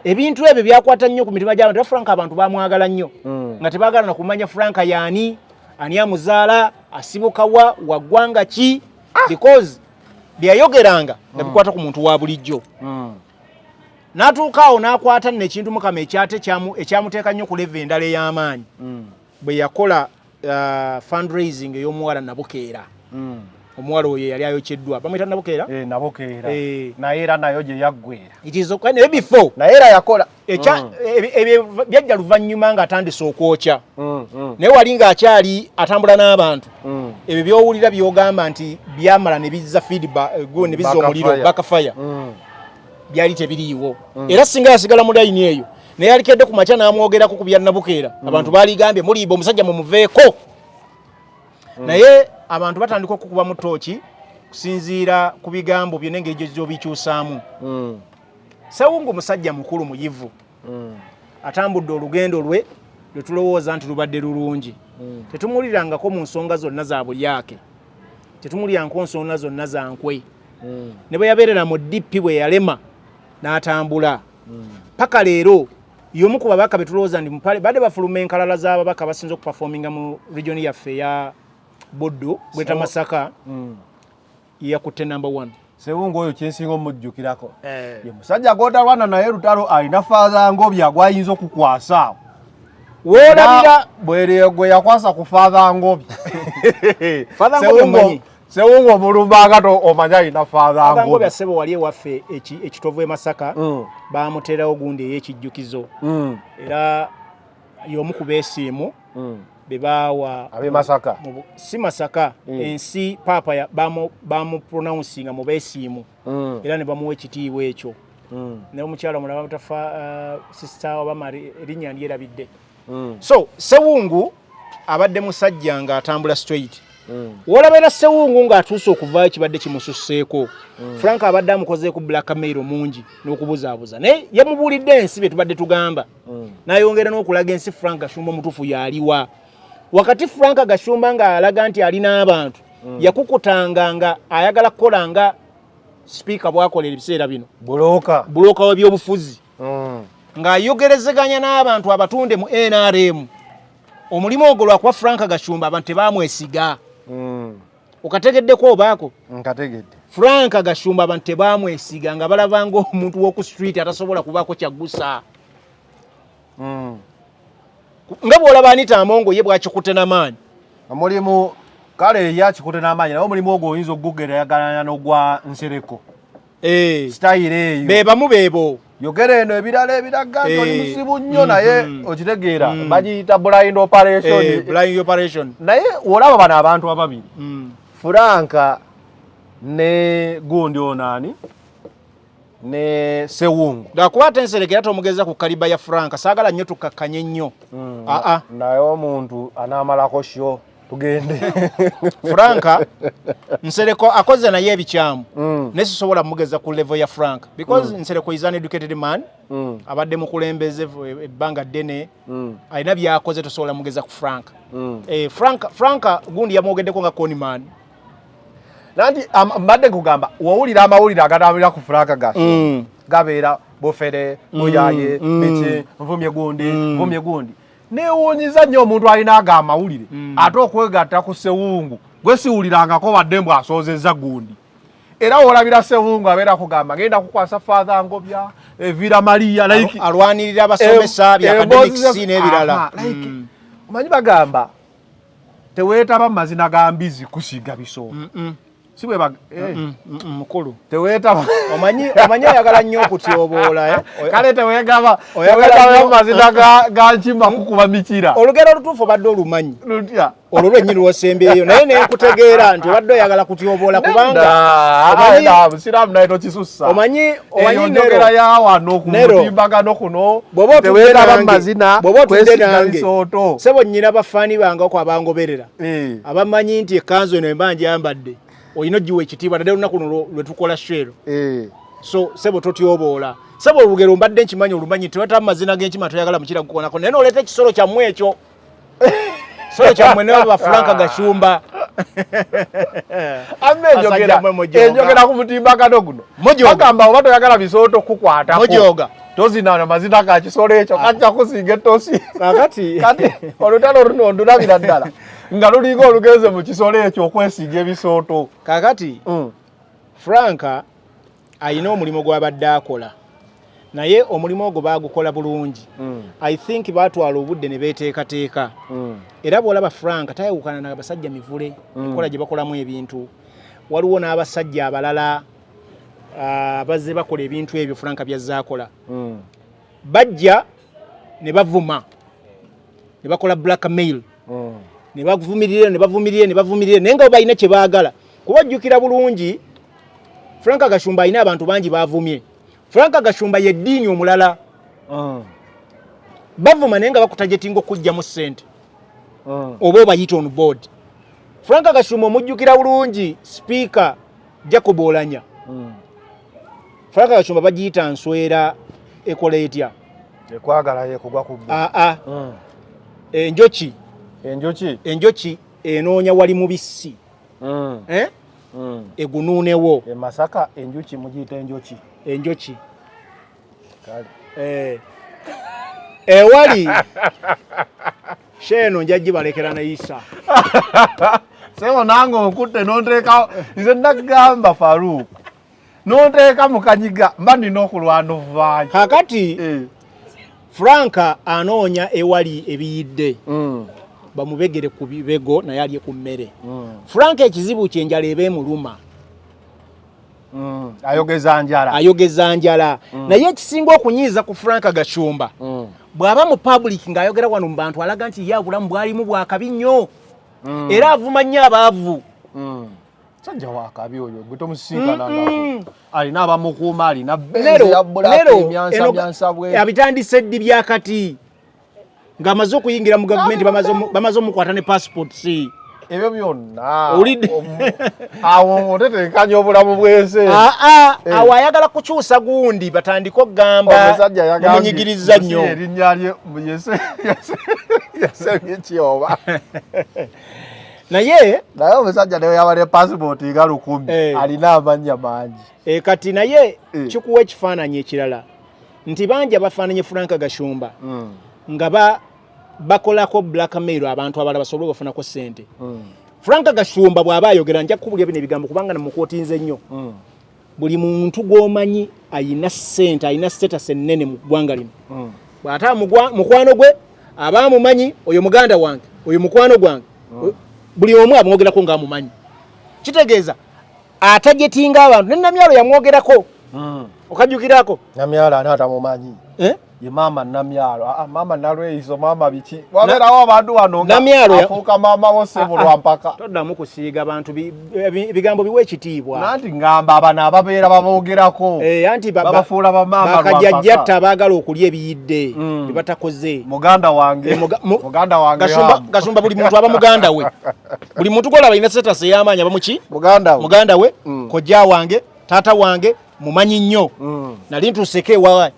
Ebintu ebyo byakwata nnyo ku mitima gy'abantu, era Frank abantu bamwagala nnyo nga tebaagala na kumanya Frank yaani, ani amuzaala, asibuka wa, wa ggwanga ki, because byeyayogeranga nga bikwata ku muntu wa bulijjo. N'atuuka awo n'akwata nno ekintu Mukama ekyate ekyamuteeka nnyo ku level endala ey'amaanyi. Bwe yakola fundraising ey'omuwala Nabukeera. Omuwala oyo yali ayokyeddwa, bamuyita Nabukeera. Eh, Nabukeera. Eh. Naye era nayo gye yaggwera. It is okay, naye before naye era yakola ebyo byajja luvannyuma ng'atandise okwokya. Naye wali ng'akyali atambula n'abantu. Ebyo by'owulira by'ogamba nti byamala ne bizza feedback, ne bizza omuliro backfire. Byali tebiriiwo. Era singa yasigala mu layini eyo naye alikedde ku makya n'amwogerako ku bya Nabukeera, abantu baaligambye muliiba omusajja mumuveeko. Naye abantu batandika okukubamu ttooki kusinziira ku bigambo byo n'engeri gy'obikyusaamu. Sewungu musajja mukulu muyivu, atambudde olugendo lwe lwe tulowooza nti lubadde lulungi. Tetumuwulirangako mu nsonga zonna za bulyake, tetumuwulirangako nsonga zonna za nkwe. Ne bwe yabeerera mu DP bwe yalema n'atambula paka leero, y'omu ku babaka be tulowooza nti mupale badde bafuluma enkalala z'ababaka basinze okuperforminga mu region yaffe eya Buddu, Greater Masaka, yakutte number one. Sewungu oyo kyensinga omujjukirako ye musajja gw'otalwana naye lutalo, alina Father Ngobya gwayinza okukwasa awo. Woolabira bwere gwe yakwasa ku Father Ngobya. Father Ngobya omumanyi? Sewungu omulumbanga to omanya alina Father Father Ngobya. Ngobya. Ssebo, wali ewaffe ekitovu e Masaka bamuteerawo gundi ey'ekijjukizo, era y'omu ku beesiimu be baawa ab'e Masaka. Si Masaka, ensi paapa bamu pronouncinga mu beesiimu era ne bamuwa ekitiibwa ekyo. Naye omukyala omulala bamutafa sister oba Mari, erinnya ndyerabidde. So Sewungu abadde musajja ng'atambula straight. Wolabeera Sewungu ng'atuuse okuvaayo kibadde kimususseeko. Frank abadde amukozeeko blackmail mungi n'okubuzaabuza, naye yamubuulidde ensi bye tubadde tugamba, n'ayongera n'okulaga ensi Frank Gashumba omutuufu yaliwa. Wakati Frank Gashumba ng'alaga nti alina abantu, yakukutanga nga ayagala kukola nga sipiika bw'akola ebiseera bino. Bulooka. Bulooka w'ebyobufuzi, ng'ayogerezeganya n'abantu abatunde mu NRM. Omulimu ogwo lwakuba Frank Gashumba abantu tebamwesiga. Okategeddeko obaako? Nkategedde. Frank Gashumba abantu tebamwesiga, nga balaba ng'omuntu w'oku street atasobola kubaako kyaggusa, nga bw'olaba Anita Amongo ye bwakikutte n'amaanyi. Omulimu kale ye akikutte n'amaanyi, naye omulimu ogwo oyinza okugugeraageranya n'ogwa Nsereko. Sitayiro eyo. Be bamu beebo. Yogera eno ebirala ebiraga nti oli muzibu nnyo, naye okitegeera bagiyita blind operation. Blind operation. Naye olaba bano abantu ababiri, Franka ne gundi onaani ne Sewungu. Lwakuba ate Nsereko era tomugeza ku caliber ya Franka, saagala nnyo tukkakkanye nnyo. Aa. Naye omuntu anaamalako sho tugende. Franka, Nsereko akoze naye ebikyamu, naye sisobola mugeza ku level ya Franka because Nsereko is an educated man, abadde mukulembeze ebbanga ddene, alina byakoze, tosobola mugeza ku Franka. Franka gundi yamwogeddeko nga conman. Nanti mbadde nkugamba, wowulira amawulire agatambulira ku Franka Gaso gabeera bufere, buyaye, biki, nvumye gundi, nvumye gundi. Newuunyiza nnyo omuntu alina ago amawulire ate okwegatta ku Sewungu gwe siwulirangako wadde mbw asoozezza gundi. Era wolabira Sewungu abeera kugamba ngenda kukwasa Father Ngobya Evira Maria, like alwanirira abasomesa bya academics n'ebirala. Aha, like omanyi bagamba teweetaba mu mazina ga mbizi kusiiga bisooto, si bwe mukulu. Teweetaba. Omanyi oyagala nnyo okutyoboola, eh? Kale teweegaba Oyagala teweetaba nnyo mu mazina ga nkima kukuba mikira. Olugero olutuufu obadde olumanyi. Lutya? Olwo lwennyini lwosembyeyo, naye nenkutegeera nti obadde oyagala kutyoboola kubanga Busiraamu naye tokisussa. Omanyi Eyo Nero, njogera ya wano ku Nero, mutimbagano kuno. Bw'oba otudde Teweetaba mu nange, mazina bw'oba otudde kwesiga nange, bisooto. Sebo, nnyina bafaani bange oko abangoberera abamanyi nti ekkanzu eno emba ngyambadde olina ogiwa ekitiibwa, naddala olunaku luno lwe tukola shero. So sebo, totyoboola sebo. Olugero mbadde nkimanyi olumanyi, tewetaba mu mazina g'enkima, toyagala mukira gukonako, naye nooleeta ekisolo kyammwe ekyo, kisolo kyammwe ne ba Franka Gashumba. Amma enjogera Basajja mmwe mujooga. Enjogera ku mutimbagano guno Mujooga. bagamba oba toyagala bisooto kukwatako, Mujooga. tozina na mazina ga kisolo ekyo, kajja kusinga ettosi. Kakati Kati olutalo luno ndulabira ddala nga lulinga olugenze mu kisolo ekyo okwesiga ebisooto. Kakati Franka alina omulimu gw'abadde akola, Naye omulimu ogwo baagukola bulungi. I think baatwala obudde ne beeteekateeka. Era bw'olaba Frank tayawukana na basajja mivule, enkola gye bakolamu ebintu. Waliwo n'abasajja abalala bazze bakola ebintu ebyo Frank byazze akola. Bajja ne bavuma, ne bakola blackmail, ne bavumirira, ne bavumirira, ne bavumirira, naye nga bo balina kye baagala. Kuba ojjukira bulungi, Frank Gashumba alina abantu bangi bavumye. Frank Gashumba ye ddiini omulala. Bavuma naye nga bakutargetinga okuggyamu ssente oba obayita on board. Frank Gashumba omujjukira bulungi, Sipiika Jacob Oulanyah. Frank Gashumba bagiyita nswera ekola etya? Ekwagala yekugwa ku bbwa. Aa, enjoki. Enjoki. Enjoki enoonya wali mubisi. Eh? Egunuunewo. E Masaka enjuki mugiyita enjoki. Enjoki. Kale. Ewali sheeno nja gibalekera neyisa. Sebo nange onkutte n'onteeka, nze nagamba Farouk n'onteeka mu kanyiga, mba nina okulwana ovaayo. Kakati Frank anoonya ewali ebiyidde, bamubegere ku bibego naye alye ku mmere. Frank ekizibu kye njala eba emuluma. Ayogeza njala. Ayogeza njala. Naye ekisinga okunyiiza ku Frank Gashumba, bw'aba mu public ng'ayogera wano mu bantu, alaga nti ye obulamu bwalimu bwakabi nnyo, era avuma nnyo abaavu. Sajja wakabi oyo, gwe tomusisinkanangako. Alina abamukuuma, alina benzi ya black, emyansa myansa bwe. Abitandise ddi byakati ng'amaze okuyingira mu gavumenti, bamaze omukwata ne passport si Ebyo byonna. Owulidde? Awo otetenkanya obulamu bw'ensi. Aa, awo ayagala kukyusa gundi, batandike okugamba Omusajja yagambye mumunyigiriza nnyo. Erinnya lye yasebye kyoba. Naye Naye omusajja naye yaba ne passport nga 1000, alina amannya mangi. Kati naye kikuwa ekifaananyi ekirala nti bangi abafaananye Frank Gashumba nga bakolako blackmail abantu abalala basobole obafunako ssente. Frank Gashumba bw'aba ayogera, nja kukubulya bino ebigambo kubanga namukwotinze nnyo. Buli muntu gw'omanyi ayina ssente, alina status ennene mu ggwanga lino, bw'ate mukwano gwe aba amumanyi, oyo muganda wange, oyo mukwano gwange, buli omu amwogerako ng'amumanyi, kitegeeza atargetinga abantu. Ne Namyalo yamwogerako, okajjukirako? Namyalo ani atamumanyi? Eh? Ye maama Namyalo, maama Nalweyiso, maama biki, wabeerawo abantu wano nga Namyalo afuuka maama wo ssebo lwampaka. Toddamu kusiiga bantu ebigambo, biwa ekitiibwa. Nanti ngamba abano ababeera baboogerako, anti babafuula bamaama. Bakajjajjatta abaagala okulya ebiyidde bye batakoze. Muganda wange, muganda wange. Gashumba buli muntu aba muganda we. Buli muntu gwolaba alina status ey'amaanyi aba muki? Muganda we. Muganda we, kojja wange, taata wange, mumanyi nnyo. Nali ntuuseko ewawa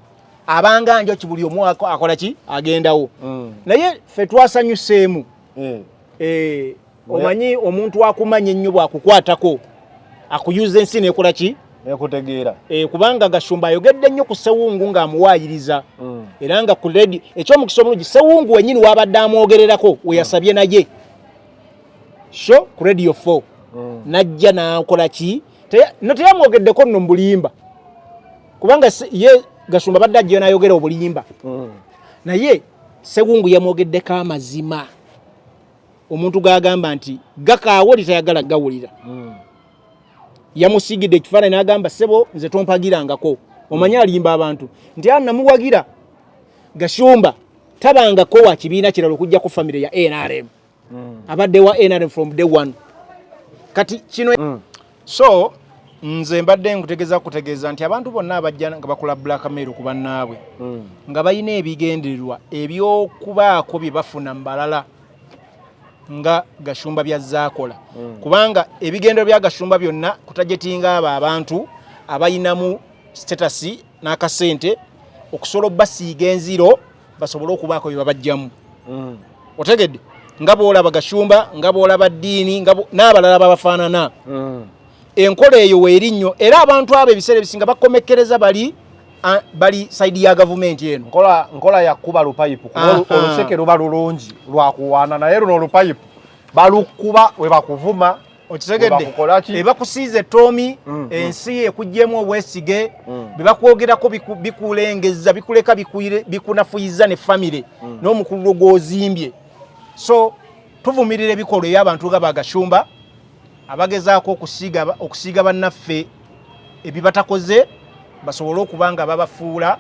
abanga njoki, buli omu akola ki, agendawo. Naye ffe twasanyuseemu. Omanyi omuntu akumanya ennyo bw'akukwatako akuyuza ensi nekola ki? Nekutegeera. Kubanga Gashumba ayogedde nnyo ku Sewungu ng'amuwaayiriza, era nga ku redi ekyomukisa omulungi Sewungu wennyini wabadde amwogererako we yasabye naye show ku Radio 4, najja n'akola ki? No teyamwogeddeko nno mu bulimba, kubanga ye Gashumba badde ajjayo n'ayogera obulimba, naye Sewungu yamwogeddeko amazima omuntu gagamba nti gakaawo litayagala gawulira. Yamusigidde ekifaananyi n'agamba, ssebo nze tompagirangako, omanyi alimba abantu nti a namuwagira. Gashumba tabangako wa kibiina kirala okujjako famire ya NRM, abadde wa NRM from day one. Kati kino, so nze mbadde nkutegeeza kutegeeza nti abantu bonna abajja nga bakola blackmail ku bannaabwe nga balina ebigendererwa ebyokubaako bye bafuna mu balala nga Gashumba byazaakola, kubanga ebigendero bya Gashumba byonna kutargetinga abo abantu abalinamu status n'akasente, okusobola obbasiiga enziro basobole okubaako bye babajjamu. Otegedde? Nga bw'olaba Gashumba, nga bw'olaba Ddiini, nga n'abalala babafaanana, enkola eyo weeri nnyo, era abantu abo ebiseera ebisinga bakomekkereza bali side ya gavumenti eno. Nkola yakuba lupayipu kuba oluseke luba lulungi lwakuwaana, naye luno olupayipu balukuba we bakuvuma. Okitegedde? Webakukola ki? Ebakusiiza ettoomi, ensi ekugyemu obwesige. Bye bakwogerako bikulengezza, bikuleka, bikunafuyiza ne famire n'omukululo gw'ozimbye. So tuvumirira ebikolwa eby'abantu nga bagashumba abagezaako okusiiga bannaffe ebibatakoze, basobole okuba nga babafuula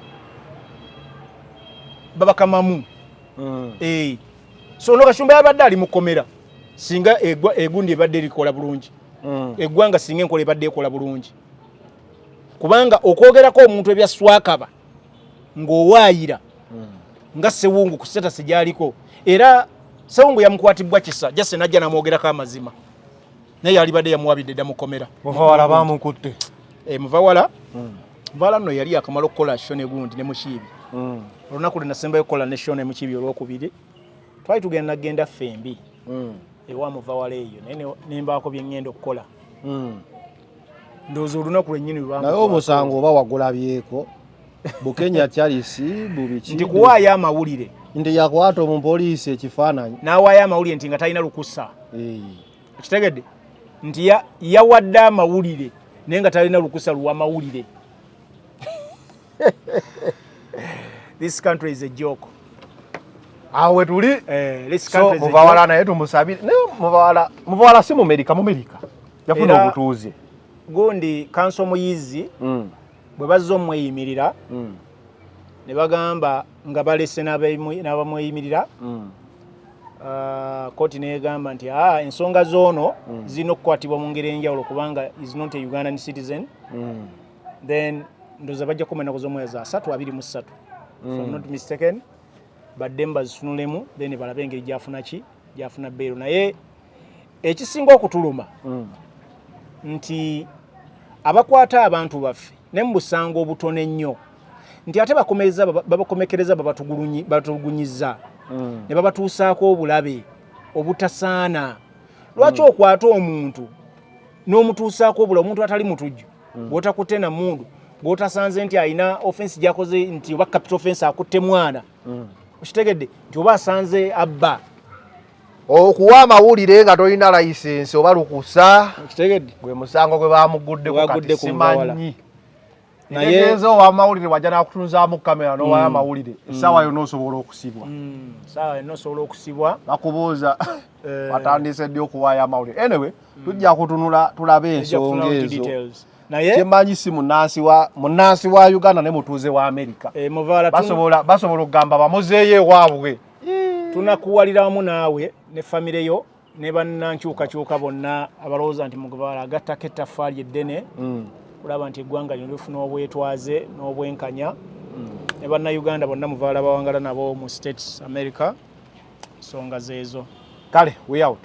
babakamamu. So ono Gashumba yabadde ali mukomera singa egundi ebadde likola bulungi, eggwanga singa enkola ebadde ekola bulungi, kubanga okwogerako omuntu ebya swakaba ng'owaayira nga Sewungu ku status gyaliko, era Sewungu yamukwatibwa kisa jase najja namwogerako amazima, naye yalibadde yamuwabidde dda mukomera. Muvawala bamukutte. Muvawala Muvawala nno yali akamala okukola show ne gundi ne Mukiibi. Olunaku lwe nasembayo okukola ne show ne Mukiibi, olwokubiri, twali tugenda genda ffembi ewa Muvawala eyo, naye nembaako bye ŋŋenda okukola. Ndowooza olunaku lwennyini. Naye omusango oba wagulabyeko Bukenya Charles bubiki? Nti kuwaayo amawulire. Nti yakwata omupoliisi ekifaananyi. N'awaayo amawulire nti nga talina lukusa. Okitegedde nti yawadde amawulire naye nga talina lukusa luwa mawulire. This country is a joke. Awo wetuli. So Muvawala naye tumusabire. Naye Muvawala, Muvawala si Mumerika, Mumerika yafuna obutuuze. Gundi kanso muyizi bwe bazze omweyimirira ne bagamba nga balese n'abamweyimirira, kooti negamba nti ensonga zoono zirina okukwatibwa mu ngeri enjawulo kubanga is not a Ugandan citizen. Then ndowooza bajja kukoma ennaku z'omwezi 3 23, if I'm not mistaken, baddemu bazitunulemu, then balabe engeri gyafuna ki, gyafuna bail. Naye ekisinga okutuluma nti abakwata abantu baffe ne mu busango obutono ennyo, nti ate babakomekereza, babatulugunyiza ne babatuusaako obulabe obutasaana. Lwaki okwata omuntu n'omutuusaako obulabe, omuntu atali mutujju, gw'otakutte na mundu, gw'otasanze nti alina offense gyakoze, nti oba capital offense, akutte mwana, okitegedde nti oba asanze abba? Okuwa amawulire nga tolina layisensi oba lukusa. Okitegedde? Gwe musango gwe bamuguddeko kati. Simanyi. Naye ntegeeza owamawulire wajja nakutunzaamu kamera n'owayo amawulire, essaawa yonna osobola okusibwa. Saawa yonna osobola okusibwa. Bakubuuza watandise ddi okuwaayo amawulire. Anyway, tujja kutunula tulabe ensonga ezo. Naye kyemanyi si munansi wa Uganda ne mutuuze wa Amerika. Basobola okugamba bamuzeeyo ewaabwe. Tunakuwalira wamu naawe ne famire yo ne bannankyukakyuka bonna abalowooza nti Muvawala agattako ettaffaali eddene kulaba nti eggwanga lino lifuna obwetwaze n'obwenkanya, ne bannayuganda bonna Muvawala bawangala nabo mu States America. Nsonga zeezo. Kale, we out.